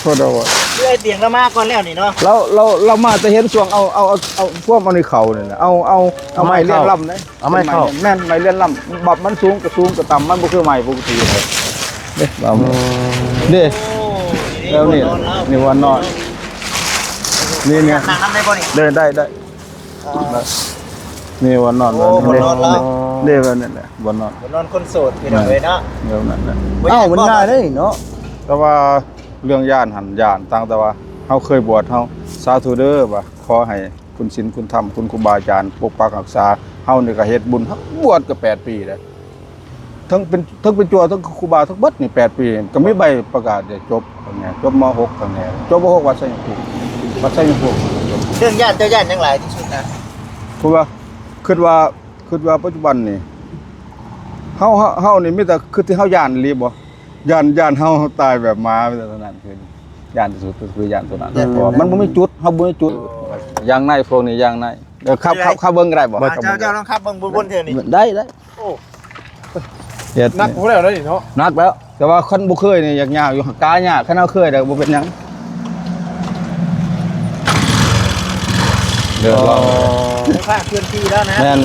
ໂທດເອົາ ຄືໄອ້ຕຽງລາວມາກ່ອນແລ້ວນີ້ເນາະ ລາວ ລາວ ລາວມາແຕ່ເຫັນຊ່ວງເອົາ ເອົາ ເອົາ ເອົາພວມເອົາໃນເຂົ້ານີ້ແຫຼະ ເອົາ ເອົາ ເອົາໄມ້ລຽນລຳເດ້ ເອົາໄມ້ເຂົ້າ ແມ່ນ ໄມ້ລຽນລຳ ບັບມັນສູງກໍສູງ ກໍຕ່ຳ ມັນບໍ່ຄືໄມ້ປົກກະຕິເດ້ ເດ້ ອືມ ເດ້ ໂອ້ ແລ້ວນີ້ ນີ້ບ່ອນນອນ ນີ້ ນີ້ ນັ່ງນຳໄດ້ບໍ່ນີ້ ໄດ້ ໄດ້ ໄດ້ ອ່າ ນີ້ບ່ອນນອນ ໂອ້ ບ່ອນນອນລາວ ນີ້ແບບນີ້ແຫຼະ ບ່ອນນອນ ບ່ອນນອນຄົນໂສດ ພີ່ນ້ອງເອີຍເນາະ ແນວນັ້ນແຫຼະ ເອົ້າ ມັນງ່າຍເດ້ເນາະ ແຕ່ວ່າເລື່ອງຢ້ານຫັ້ນຢ້ານ ຕ່າງແຕ່ວ່າເຮົາເຄີຍບວດ ເຮົາສາທຸເດີ ວ່າຂໍໃຫ້ຄຸນສິນຄຸນທຳ ຄຸນຄູບາອາຈານປົກປັກຮັກສາ ເຮົານີ້ກໍເຮັດບຸນ ເຮົາບວດກໍແປດປີແລ້ວ ທັງເປັນ ທັງເປັນຈົວ ທັງຄູບາ ທັງເບິດນີ້ແປດປີ ກໍມີໃບປະກາດໄດ້ຈົບ ຂ້າງແນ່ ຈົບ ມ.ຫົກ ຂ້າງແນ່ ຈົບ ມ.ຫົກ ວັດໄຊຍະພູມ ວັດໄຊຍະພູມ ເລື່ອງຢ້ານ ເຈົ້າຢ້ານຫຍັງຫຼາຍທີ່ສຸດນະ? ເພາະວ່າ ຄິດວ່າ ຄິດວ່າປັດຈຸບັນນີ້ ເຮົາ ເຮົາ ເຮົານີ້ມີແຕ່ ຄືທີ່ເຮົາຢ້ານອີ່ຫຼີບໍ່? ຢ້ານ ຢ້ານເຮົາຕາຍແບບໝາ ມີແຕ່ເທົ່ານັ້ນ ຄືຢ້ານທີ່ສຸດ ກໍຄືຢ້ານຕົວນັ້ນ ຢ້ານ ເພາະວ່າມັນບໍ່ມີຈຸດ ເຮົາບໍ່ມີຈຸດ ຢ່າງໃນ ພວກນີ້ຢ່າງໃນ ເອີ ຂັບ ຂັບ ຂັບເບິ່ງກໍໄດ້ບໍ່? ອ່າ ເຈົ້າ ເຈົ້າລອງຂັບເບິ່ງບົນໆ ແຖວນີ້ ໄດ້ ໄດ້ ໂອ້ ເຮັດ ໜັກພຸ້ນແລ້ວເດ້ເນາະ ໜັກແລ້ວ ແຕ່ວ່າຄັນບໍ່ເຄີຍນີ້ຍາກໆຢູ່ ກາຍາກ ຄັນເຮົາເຄີຍແລ້ວບໍ່ເປັນຫຍັງ ເດີນລອງ ອໍ ໄຟຟ້າເຄື່ອນທີ່ແລ້ວນະ ແມ່ນ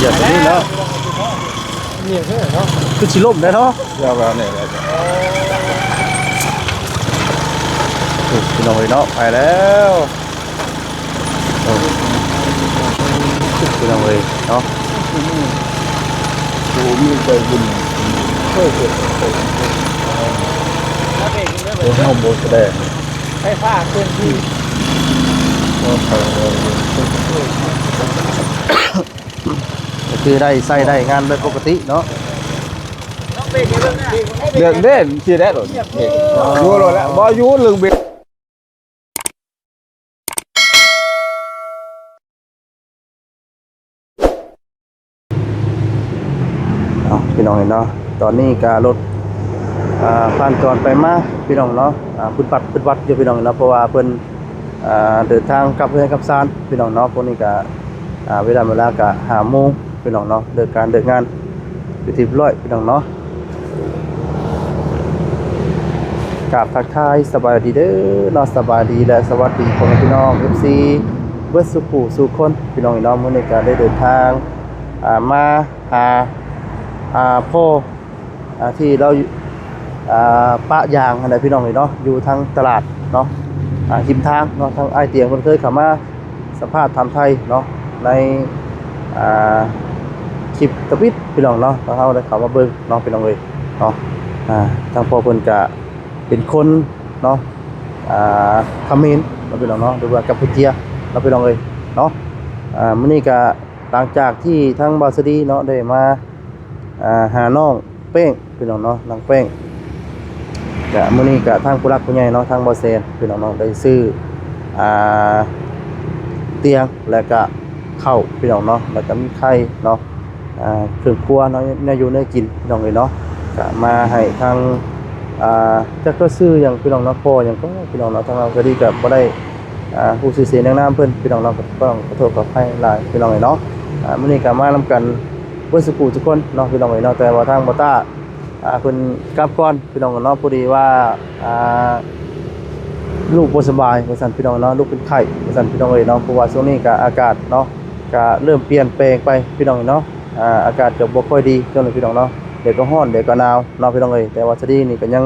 ໆ ຢາກແບບນີ້ເນາະ ນີ້ເດີເນາະ ຄືຊິລົ້ມໄດ້ເນາະ ແລ້ວກໍນີ້ແຫຼະ ໂອ້ ພີ່ນ້ອງເອີຍເນາະ ໄປແລ້ວ. ເອີ ພີ່ນ້ອງເອີຍເນາະ ຜູ້ມີໃຈບຸນ ເອີ ເຮົາບໍ່ສະແດງ ໄຟຟ້າເຄື່ອນທີ່ ກໍຄືໄດ້ໃຊ້ໄດ້ງານໂດຍປົກກະຕິເນາະ ເລື່ອງເດ້ ຊິໄດ້ໂດດ ຢູ່ໂລດແລ້ວ ບໍ່ຢູ່ເລື່ອງເບຣກ. ເອົາ ພີ່ນ້ອງເອີຍເນາະ ຕອນນີ້ກະລົດ ອ່າ ຜ່ານຈອນໄປມາ ພີ່ນ້ອງເນາະ ອ່າ ປຶດປັດ ປຶດປັດຢູ່ ພີ່ນ້ອງເນາະ ເພາະວ່າເພິ່ນ ອ່າ ເດີນທາງກັບເຮືອນກັບຊານ ພີ່ນ້ອງເນາະ ພວກນີ້ກະ ອ່າ ເວລາ ເວລາກະຫ້າໂມງ ພີ່ນ້ອງເນາະ ເລີກການເລີກງານ ເປັນທີ່ຮຽບຮ້ອຍ ພີ່ນ້ອງເນາະ ກາບທັກທາຍສະບາຍດີເດີເນາະ ສະບາຍດີ ແລະ ສະຫວັດດີພໍ່ແມ່ພີ່ນ້ອງ ເອັຟຊີ ເບິດສູ່ຜູ້ສູ່ຄົນ ພີ່ນ້ອງເນາະ ມື້ນີ້ກະໄດ້ເດີນທາງ ອ່າ ມາຫາ ອ່າ ພໍ່ ອ່າ ທີ່ລາວ ອ່າ ປະຢາງຫັ້ນແຫຼະ ພີ່ນ້ອງເອີຍເນາະ ຢູ່ທາງຕະຫຼາດເນາະ ອ່າ ຮິມທາງເນາະ ທາງອ້າຍຕຽງເພິ່ນເຄີຍເຂົ້າມາ ສຳພາດຖາມໄຖ່ເນາະ ໃນ ອ່າ ຄລິບທຳອິດ ພີ່ນ້ອງເນາະ ທາງເຮົາໄດ້ເຂົ້າມາເບິ່ງເນາະ ພີ່ນ້ອງເອີຍເນາະ ອ່າ ທາງພໍ່ເພິ່ນກະເປັນຄົນເນາະ ອ່າ ຂະເໝນເນາະ ພີ່ນ້ອງເນາະ ຫຼືວ່າກຳປູເຈຍເນາະ ພີ່ນ້ອງເອີຍເນາະ ອ່າ ມື້ນີ້ກະຫຼັງຈາກທີ່ທາງບ່າວສະດີເນາະ ໄດ້ມາ ອ່າ ຫານ້ອງແປ້ງ ພີ່ນ້ອງເນາະ ນ້ອງແປ້ງ ກະມື້ນີ້ກະທາງຜູ້ຫຼັກຜູ້ໃຫຍ່ເນາະ ທາງບ່າວແສນ ພີ່ນ້ອງເນາະ ໄດ້ຊື້ ອ່າ ຕຽງ ແລະກະເຂົ້າ ພີ່ນ້ອງເນາະ ແລະກະມີໄຂ່ເນາະ ອ່າ ເຄື່ອງຄົວເນາະ ແນວຢູ່ແນວກິນ ພີ່ນ້ອງເອີຍເນາະ ກະມາໃຫ້ທາງ ອ່າ ຈັກວ່າຊື່ຫຍັງ ພີ່ນ້ອງເນາະ ພໍ່ຫຍັງກໍ ພີ່ນ້ອງເນາະ ທາງເຮົາກະດີກະບໍ່ໄດ້ ອ່າ ຮູ້ຊື່ສຽງນາມເພິ່ນ ພີ່ນ້ອງເນາະ ກໍຕ້ອງຂໍໂທດຂໍອະໄພຫຼາຍ ພີ່ນ້ອງເອີຍເນາະ ອ່າ ມື້ນີ້ກໍມານຳກັນເບິດສູ່ຜູ້ທຸກຄົນເນາະ ພີ່ນ້ອງເອີຍເນາະ ແຕ່ວ່າທາງບໍ່ຕ້າ ອ່າ ເພິ່ນກັບກ່ອນ ພີ່ນ້ອງເນາະ ພໍດີວ່າ ອ່າ ລູກບໍ່ສະບາຍວ່າຊັ້ນ ພີ່ນ້ອງເນາະ ລູກເປັນໄຂ້ວ່າຊັ້ນ ພີ່ນ້ອງເອີຍເນາະ ເພາະວ່າຊ່ວງນີ້ກໍອາກາດເນາະ ກໍເລີ່ມປ່ຽນແປງໄປ ພີ່ນ້ອງເນາະ ອ່າ ອາກາດກໍບໍ່ຄ່ອຍດີຊ່ວງນີ້ ພີ່ນ້ອງເນາະ ດຽວກໍຮ້ອນ ດຽວກໍໜາວເນາະ ພີ່ນ້ອງເອີຍ ແຕ່ວ່າຊະດີນີ້ກໍຍັງ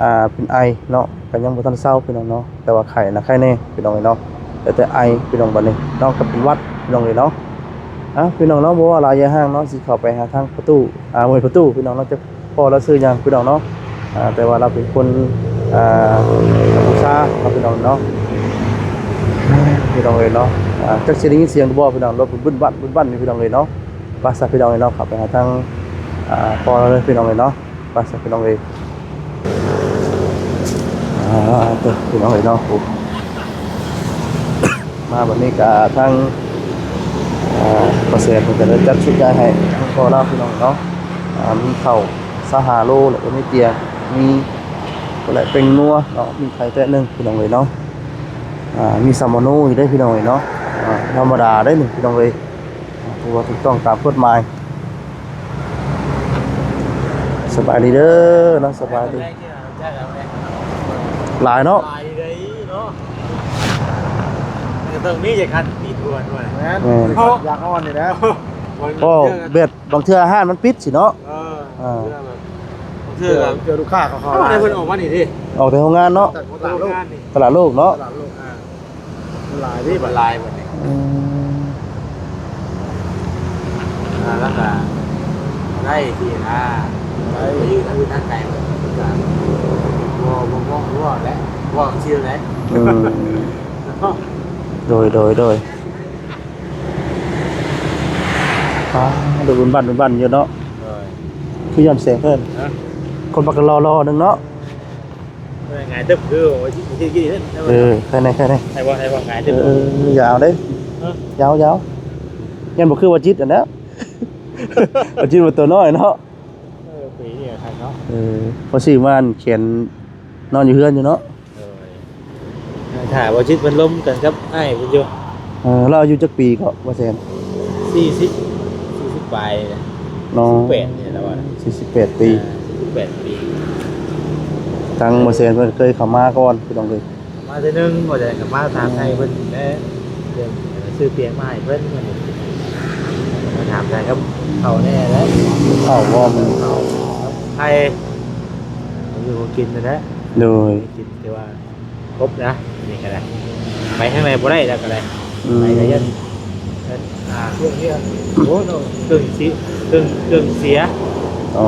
ອ່າ ເປັນໄອເນາະ ກໍຍັງບໍ່ທັນເຊົາ ພີ່ນ້ອງເນາະ ແຕ່ວ່າໄຂ້ນະໄຄແນ່ ພີ່ນ້ອງເອີຍເນາະ ແຕ່ ແຕ່ໄອ ພີ່ນ້ອງ ບັດນີ້ເນາະ ກໍເປັນຫວັດ ພີ່ນ້ອງເອີຍເນາະ ອ່າ ພີ່ນ້ອງເນາະ ບໍ່ເວົ້າຫຼາຍຢາຍຫ່າງເນາະ ຊິເຂົ້າໄປຫາທາງປະຕູ ອ່າ ບໍ່ແມ່ນປະຕູ ພີ່ນ້ອງເນາະ ຈັກພໍ່ລາວຊື່ຫຍັງ ພີ່ນ້ອງເນາະ ອ່າ ແຕ່ວ່າລາວເປັນຄົນ ອ່າ ກຳປູເຈຍເນາະ ພີ່ນ້ອງເນາະ ພີ່ນ້ອງເອີຍເນາະ ອ່າ ຈັກຊິໄດ້ຍິນສຽງຫຼືບໍ່ ພີ່ນ້ອງ ລົດບຶ້ນບັ້ນ ບຶ້ນບັ້ນຢູ່ ພີ່ນ້ອງເອີຍເນາະ ໄປຊະ ພີ່ນ້ອງເອີຍເນາະ ເຂົ້າໄປຫາທາງ ອ່າ ພໍ່ລາວເລີຍ ພີ່ນ້ອງເອີຍເນາະ. ໄປຊະ ພີ່ນ້ອງເອີຍ ອ່າ ເຕີ ພີ່ນ້ອງເອີຍເນາະ ໂອ້ ມາບັດນີ້ກະທາງ ອ່າ ປະເສດເພິ່ນກະໄດ້ຈັດຊຸດໃຫຍ່ໃຫ້ທາງພໍ່ລາວ ພີ່ນ້ອງເນາະ ອ່າ ມີເຂົ້າຊາວຫ້າໂລ ແລ້ວກະມີຕຽງ ມີ ແລະ ແປ້ງນົວເນາະ ມີໄຂ່ແຕະໜຶ່ງ ພີ່ນ້ອງເອີຍເນາະ ອ່າ ມີສຳມະໂນອີກເດ້ ພີ່ນ້ອງເອີຍເນາະ ອ່າ ທຳມະດາເດ້ນີ້ ພີ່ນ້ອງເອີຍ ຖືວ່າຖືກຕ້ອງຕາມກົດໝາຍ ສະບາຍດີເດີເນາະ ສະບາຍດີ ສະບາຍດີ ເຈົ້າເອົາແມ່ ຫຼາຍເນາະ ຫຼາຍເດ້ເນາະ ມັນກໍຕ້ອງມີຈັກຄັນຕີທວນວ່າ ແມ່ນ ແມ່ນ ຢາກນອນນີ້ແຫຼະ ເພາະແບບບາງເທື່ອຮ້ານມັນປິດຊີ້ເນາະ ເອີ ເອີ ເທື່ອແບບ ເທື່ອແບບ ເທື່ອລູກຄ້າເຂົາເຂົ້າ ເອົາແຕ່ເພິ່ນອອກມານີ້ເດ້ ອອກແຕ່ໂຮງງານເນາະ ຕະຫຼາດໂລກ ຕະຫຼາດໂລກເນາະ ຕະຫຼາດໂລກ ອ່າ ມັນຫຼາຍເດ້ ມັນຫຼາຍບັດນີ້ ອືມ ອ່າ ແລ້ວກໍໄດ້ທີ່ນະ ໄດ້ ໄປຢູ່ທາງອື່ນທາງໄກ ມັນກໍບໍ່ ບໍ່ ບໍ່ ບໍ່ແຫຼະ ບໍ່ຊື່ແຫຼະ ອືມ ໂດຍ ໂດຍ ໂດຍ ອ່າ ດູບຸນບັນ ບຸນບັນຢູ່ເນາະ ໂດຍ ຄືຍ້ອນແສງເພິ່ນ ຮະ ຄົນມັກກໍຫຼໍ່ໆໜຶ່ງເນາະ ເອີ ຫງາຍຕຶບຄື ເອີ ໃຄແນ່ ໃຄແນ່ ໃຫ້ບໍ່ ໃຫ້ບໍ່ ຫງາຍຕຶບ ເອີ ຢ່າເອົາເດ້ ເອີ ຢ່າເອົາ ຢ່າເອົາ ຢ້ານບໍ່ຄືວ່າຈິດຫັ້ນແຫຼະ ວ່າຈິດວ່າຕົວນ້ອຍເນາະ ເອີ ປີນີ້ຄັກເນາະ ເອີ ພໍຊື້ມາແຂນນອນຢູ່ເຮືອນຢູ່ເນາະ ໂດຍ ຖ້າບໍ່ຈິດເພິ່ນລົມກັນກັບອ້າຍເພິ່ນຢູ່ ເອີ ລາວອາຍຸຈັກປີເກາະ ບໍ່ແສນ? ສີ່ສິບ ສີ່ສິບປາຍເນາະ ສີ່ສິບແປດນີ້ລາວວ່າ ສີ່ສິບແປດປີ ອ່າ ສີ່ສິບແປດປີ ທາງບໍ່ແສນເພິ່ນເຄີຍເຂົ້າມາກ່ອນ ພີ່ນ້ອງເອີຍ ມາເທື່ອໜຶ່ງ ບໍ່ແສນກໍມາຖາມໄທເພິ່ນແຫຼະ ເລື່ອງຊື້ປຽງມາໃຫ້ເພິ່ນ ມາຖາມໄທກັບເຂົາແດ່ແຫຼະ ເຂົ້າບໍ່ ເຂົ້າ ໄທ ຢູ່ກິນນັ້ນແຫຼະ ໂດຍ ກິນ ແຕ່ວ່າ ຄົບນະ ນີ້ກໍໄດ້ ໄປທາງໃດບໍ່ໄດ້ແລ້ວກໍໄດ້ ອືມ ໄປກໍຍັງ ອ່າ ເຄື່ອງເສຍ ໂອ້ ເຄື່ອງເສຍ ເຄື່ອງ ເຄື່ອງເສຍ ອໍ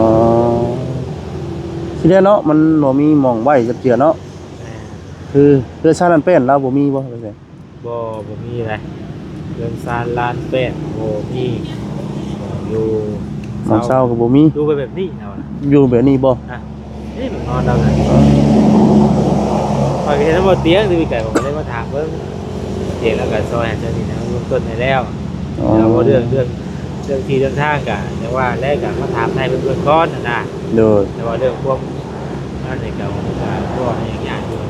ທີ່ແທ້ເນາະ ມັນບໍ່ມີໝ່ອງໄວ້ຈັກເທື່ອເນາະ ແມ່ນ ຄືເຮືອນຊານນັ້ນແປ້ນລາວບໍ່ມີບໍ່? ບໍ່ ບໍ່ມີເລີຍ ເຮືອນຊານລານແປ້ນບໍ່ມີ ຢູ່ ໝ່ອງເຊົາກໍບໍ່ມີ ຢູ່ໄປແບບນີ້ເຮົານະ ຢູ່ແບບນີ້ບໍ່? ອະ ນີ້ນອນເຮົານະ ອໍ ຂ້ອຍກໍເຫັນວ່າບໍ່ຕຽງ ແຕ່ມີໄກ ຂ້ອຍກໍເລີຍມາຖາມເບິ່ງ ຕຽງແລ້ວກໍຊ່ອຍໃຫ້ເຈົ້ານີ້ນະ ເບື້ອງຕົ້ນໃຫ້ແລ້ວ ອໍ ແລ້ວເວົ້າເລື່ອງ ເລື່ອງ ເລື່ອງທີ່ເລື່ອງທາງກໍ ແຕ່ວ່າແລ້ວກໍມາຖາມໄທເບິ່ງກ່ອນຫັ້ນນະ ໂດຍ ແຕ່ວ່າເລື່ອງຄວາມ ອັນນີ້ກໍ ກໍບໍ່ໃຫ້ຍາກຢູ່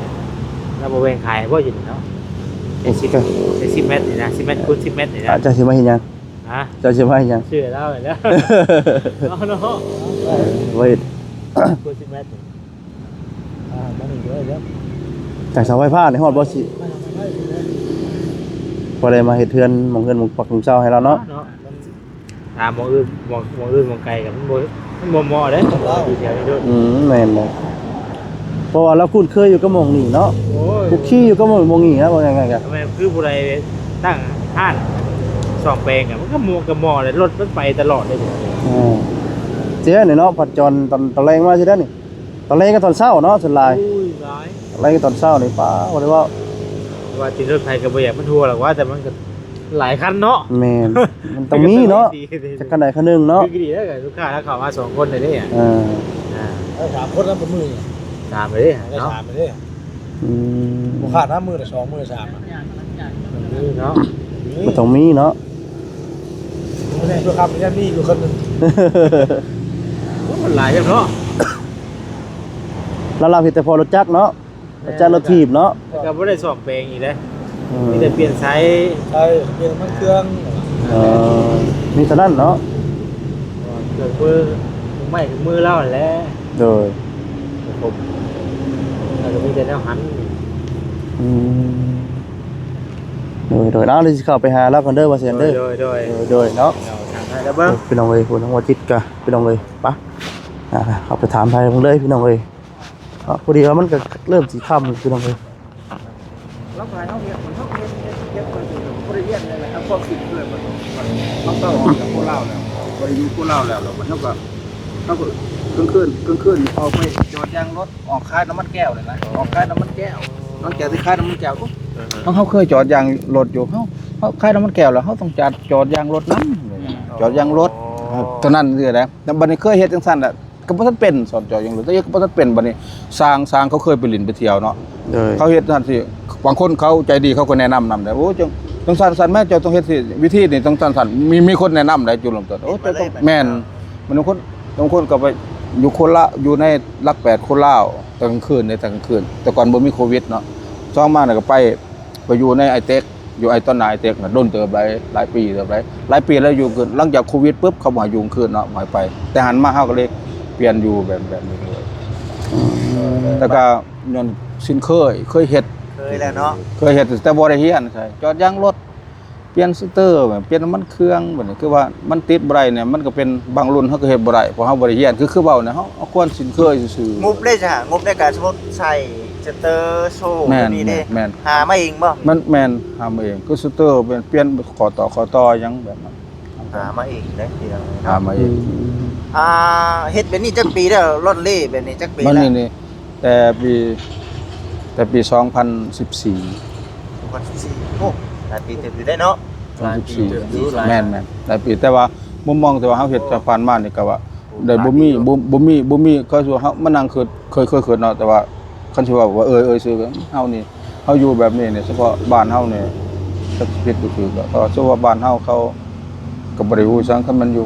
ລາວບໍ່ແບ່ງຂາຍບໍ່ຢູ່ນີ້ເນາະ? ເຈັດສິບ ເຈັດສິບແມັດນີ້ນະ ສິບແມັດຄູນສິບແມັດນີ້ນະ ອາ ເຈົ້າຊິມາເຮັດຫຍັງ? ຮະ? ເຈົ້າຊິມາເຮັດຫຍັງ? ຊື້ໃຫ້ລາວແລ້ວ ເອົາເນາະ ເອີ ບໍ່ເຮັດ ຄູນສິບແມັດນີ້ ອ່າ ມານີ້ເດີ ຈາກເສົາໄຟຟ້ານີ້ຮອດບໍ່ຊິ ພໍໄດ້ມາເຮັດເຮືອນ ໝ່ອງເຮືອນໝ່ອງພັກໝ່ອງເຊົາໃຫ້ລາວເນາະ ເນາະ ຖ້າໝ່ອງອື່ນ ໝ່ອງ ໝ່ອງອື່ນໝ່ອງໄກກໍມັນບໍ່ ມັນບໍ່ເໝາະເດ້ ຢູ່ແຖວນີ້ໂດດ ອືມ ແມ່ນແຫຼະ ເພາະວ່າລາວຄຸ້ນເຄີຍຢູ່ກັບໝ່ອງນີ້ເນາະ ໂອ້ຍ ຄຸກຄີຢູ່ກັບໝ່ອງ ໝ່ອງນີ້ນະ ເວົ້າງ່າຍໆກໍ ແມ່ນ ຄືຜູ້ໃດຕັ້ງຮ້ານສ້ອມແປງກໍ ມັນກໍເໝາະ ກໍເໝາະແຫຼະ ລົດມັນໄປຕະຫຼອດເດ້ ອືມ ເຈົ້ານີ້ເນາະ ພັດຈອນຕອນ ຕອນແລງມາຊິໄດ້ນີ້ ຕອນແລງກັບຕອນເຊົ້າເນາະ ສ່ວນຫຼາຍ ໂອ້ຍ ຫຼາຍ ຕອນແລງກັບຕອນເຊົ້ານີ້ ປ້າ ບໍ່ໄດ້ເວົ້າ ວ່າຕິດລົດໃຜກໍບໍ່ຢາກມັນຮົ່ວຫຼອກວ່າ ແຕ່ມັນກໍ ຫຼາຍຄັນເນາະ ແມ່ນ ມັນຕ້ອງມີເນາະ ຈັກຄັນໃດຄັນໜຶ່ງເນາະ ຄືດີແລ້ວ ລູກຄ້າລາວເຂົ້າມາສອງຄົນເດ້ ເອີ ອ່າ ໄດ້ສາມຄົນນຳ ມື້ນີ້ ສາມເດ້ເນາະ ໄດ້ສາມເດ້ ອືມ ບໍ່ຂາດນະ ມື້ລະສອງ ມື້ລະສາມ ອະ ເນາະ ມັນຕ້ອງມີເນາະ ມື້ນີ້ຕົວຂັບຍັງມີຢູ່ຄົນໜຶ່ງ ໂອ້ ມັນຫຼາຍເນາະ ລາວເຮັດແຕ່ພໍລົດຈັກເນາະ ແມ່ນ ຈັກລົດຖີບເນາະ ແລ້ວກໍບໍ່ໄດ້ສ້ອມແປງອີກເດ້ ອືມ ມີແຕ່ປ່ຽນໄຊ ໃຊ່ ປ່ຽນນ້ຳມັນເຄື່ອງ ເອີ ມີເທົ່ານັ້ນເນາະ ເຄື່ອງມື ເຄື່ອງໄມ້ເຄື່ອງມືລາວຫັ້ນແຫຼະ ໂດຍ ແລ້ວກໍມີແຕ່ແນວຫັ້ນ ອືມ ໂດຍ ໂດຍ ເອົາ ດຽວຊິເຂົ້າໄປຫາລາວກ່ອນເດີ ວ່າຊັ້ນເດີ ໂດຍ ໂດຍ ໂດຍ ໂດຍເນາະ ເອົາ ຖາມໄທລາວເບິ່ງ ເອີ ພີ່ນ້ອງເອີຍ ຜູ້ທາງວ່າຈິດກະ ພີ່ນ້ອງເອີຍ ໄປ ອ່າ ເຮົາໄປຖາມໄທເບິ່ງເລີຍ ພີ່ນ້ອງເອີຍ ເນາະ ພໍດີວ່າມັນກໍເລີ່ມຊິຄ່ຳ ພີ່ນ້ອງເອີຍ ລາວກໍໃຫ້ເຮົາເຮັດ ເຮົາເຮັດ ເຮັດ ເຮັດໄປ ບໍ່ໄດ້ຮຽນຫຍັງນະ ເອົາຄວາມຄິດເກີດມາ ເຮົາເຊົາອອກຈາກໂຄລາວແລ້ວ ບໍ່ໄດ້ຢູ່ໂຄລາວແລ້ວ ແລ້ວມັນເຮົາກໍ ເຮົາກໍກາງຄືນ ກາງຄືນອອກໄປຈອດຢາງລົດ ອອກຂາຍນ້ຳມັນແກ້ວນີ້ນະ ອອກຂາຍນ້ຳມັນແກ້ວ ຫຼັງຈາກທີ່ຂາຍນ້ຳມັນແກ້ວ ໂອ້ ເຮົາ ເຮົາເຄີຍຈອດຢາງລົດຢູ່ ເຮົາ ເຮົາຂາຍນ້ຳມັນແກ້ວແລ້ວ ເຮົາຕ້ອງຈອດ ຈອດຢາງລົດນຳ ຈອດຢາງລົດ ເທົ່ານັ້ນຊື່ແຫຼະ ແຕ່ບັດນີ້ເຄີຍເຮັດຈັ່ງຊັ້ນແຫຼະ ກໍບໍ່ທັນເປັນ ສອນຈອດຢາງລົດ ແຕ່ກໍບໍ່ທັນເປັນ ບັດນີ້ຊ່າງ ຊ່າງເຂົາເຄີຍໄປຫຼິ້ນໄປທ່ຽວເນາະ ໂດຍ ເຂົາເຮັດນັ້ນຊິ ບາງຄົນເຂົາໃຈດີ ເຂົາກໍແນະນຳນຳໄດ້ ໂອ້ ຈັ່ງ ຈັ່ງຊັ້ນຊັ້ນແມ່ ເຈົ້າຕ້ອງເຮັດຊິ ວິທີນີ້ຕ້ອງຊັ້ນຊັ້ນ ມີ ມີຄົນແນະນຳໄດ້ ຈຸດເລີ່ມຕົ້ນ ໂອ້ ເຈົ້າຕ້ອງ ແມ່ນ ບາງຄົນ ບາງຄົນກໍໄປຢູ່ໂຄລາ ຢູ່ໃນຫຼັກແປດໂຄລາວ ຕອນກາງຄືນເດ້ ຕອນກາງຄືນ ແຕ່ກ່ອນບໍ່ມີໂຄວິດເນາະ ຊ່ອງມາແລ້ວກໍໄປ ໄປຢູ່ໃນໄອເຕັກ ຢູ່ໄອຕອນໜ້າໄອເຕັກນະ ດົນເຕີບຫຼາຍ ຫຼາຍປີເຕີບຫຼາຍ ຫຼາຍປີແລ້ວຢູ່ຄືນ ຫຼັງຈາກໂຄວິດປຶບ ເຂົາບໍ່ໃຫ້ຢູ່ກາງຄືນເນາະ ບໍ່ໃຫ້ໄປ ແຕ່ຫັ້ນມາເຮົາກໍເລີຍປ່ຽນຢູ່ແບບ ແບບນີ້ເລີຍ ອືມ ແລ້ວກໍຍ້ອນ ຊິນເຄີຍ ເຄີຍເຮັດ ເຄີຍແລ້ວເນາະ ເຄີຍເຮັດ ແຕ່ບໍ່ໄດ້ຮຽນໃສ່ ຈອດຢາງລົດ ປ່ຽນສະເຕີ ປ່ຽນນ້ຳມັນເຄື່ອງ ແບບນີ້ ຄືວ່າມັນຕິດບໍ່ໄດ້ນີ້ ມັນກໍເປັນບາງລຸ້ນເຮົາກໍເຮັດບໍ່ໄດ້ ເພາະເຮົາບໍ່ໄດ້ຮຽນ ຄື ຄືເວົ້ານີ້ ເຮົາ ເຮົາຄວນຊິນເຄີຍຊື່ໆ ງົບເດ້ຊະ ງົບໃນການ ສົມມຸດໃສ່ສະເຕີໂຊ ແມ່ນ ແບບນີ້ເດ້ ແມ່ນ ຫາມາເອງບໍ່? ແມ່ນ ແມ່ນ ຫາມາເອງ ຄືສະເຕີ ປ່ຽນ ປ່ຽນຂໍ້ຕໍ່ ຂໍ້ຕໍ່ຫຍັງແບບນັ້ນ ຫາມາເອງເດ້ ພີ່ນ້ອງເອີຍເນາະ ຫາມາເອງ ອືມ ອ່າ ເຮັດແບບນີ້ຈັກປີແລ້ວ? ລ່ອນເລ່ແບບນີ້ຈັກປີແລ້ວ? ແຕ່ປີ ແຕ່ປີສອງພັນສິບສີ່ ສອງພັນສິບສີ່ ໂອ້ ຫຼາຍປີເຕີບຢູ່ເດ້ເນາະ ຫຼາຍປີເຕີບຢູ່ ຫຼາຍ ແມ່ນໆ ຫຼາຍປີ ແຕ່ວ່າມຸມມອງທີ່ວ່າເຮົາເຮັດ ໂອ້ ຈາກຜ່ານມານີ້ກໍວ່າ ໂອ້ ໄດ້ບໍ່ມີ ຫຼາຍປີຢູ່ ບໍ່ ບໍ່ມີ ບໍ່ມີ ກໍຄືວ່າເຮົາມານັ່ງຄິດ ເຄີຍ ເຄີຍຄິດເນາະ ແຕ່ວ່າຄັນຊິເວົ້າວ່າເອີຍ ເອີຍຊື່ເຮົານີ້ ເຮົາຢູ່ແບບນີ້ນີ້ ສະເພາະບ້ານເຮົານີ້ ຈັກຊິຜິດຫຼືຖືກ ກໍຄືວ່າບ້ານເຮົາເຂົາກໍບໍ່ໄດ້ຮູ້ຫຍັງ ຄັນແມ່ນຢູ່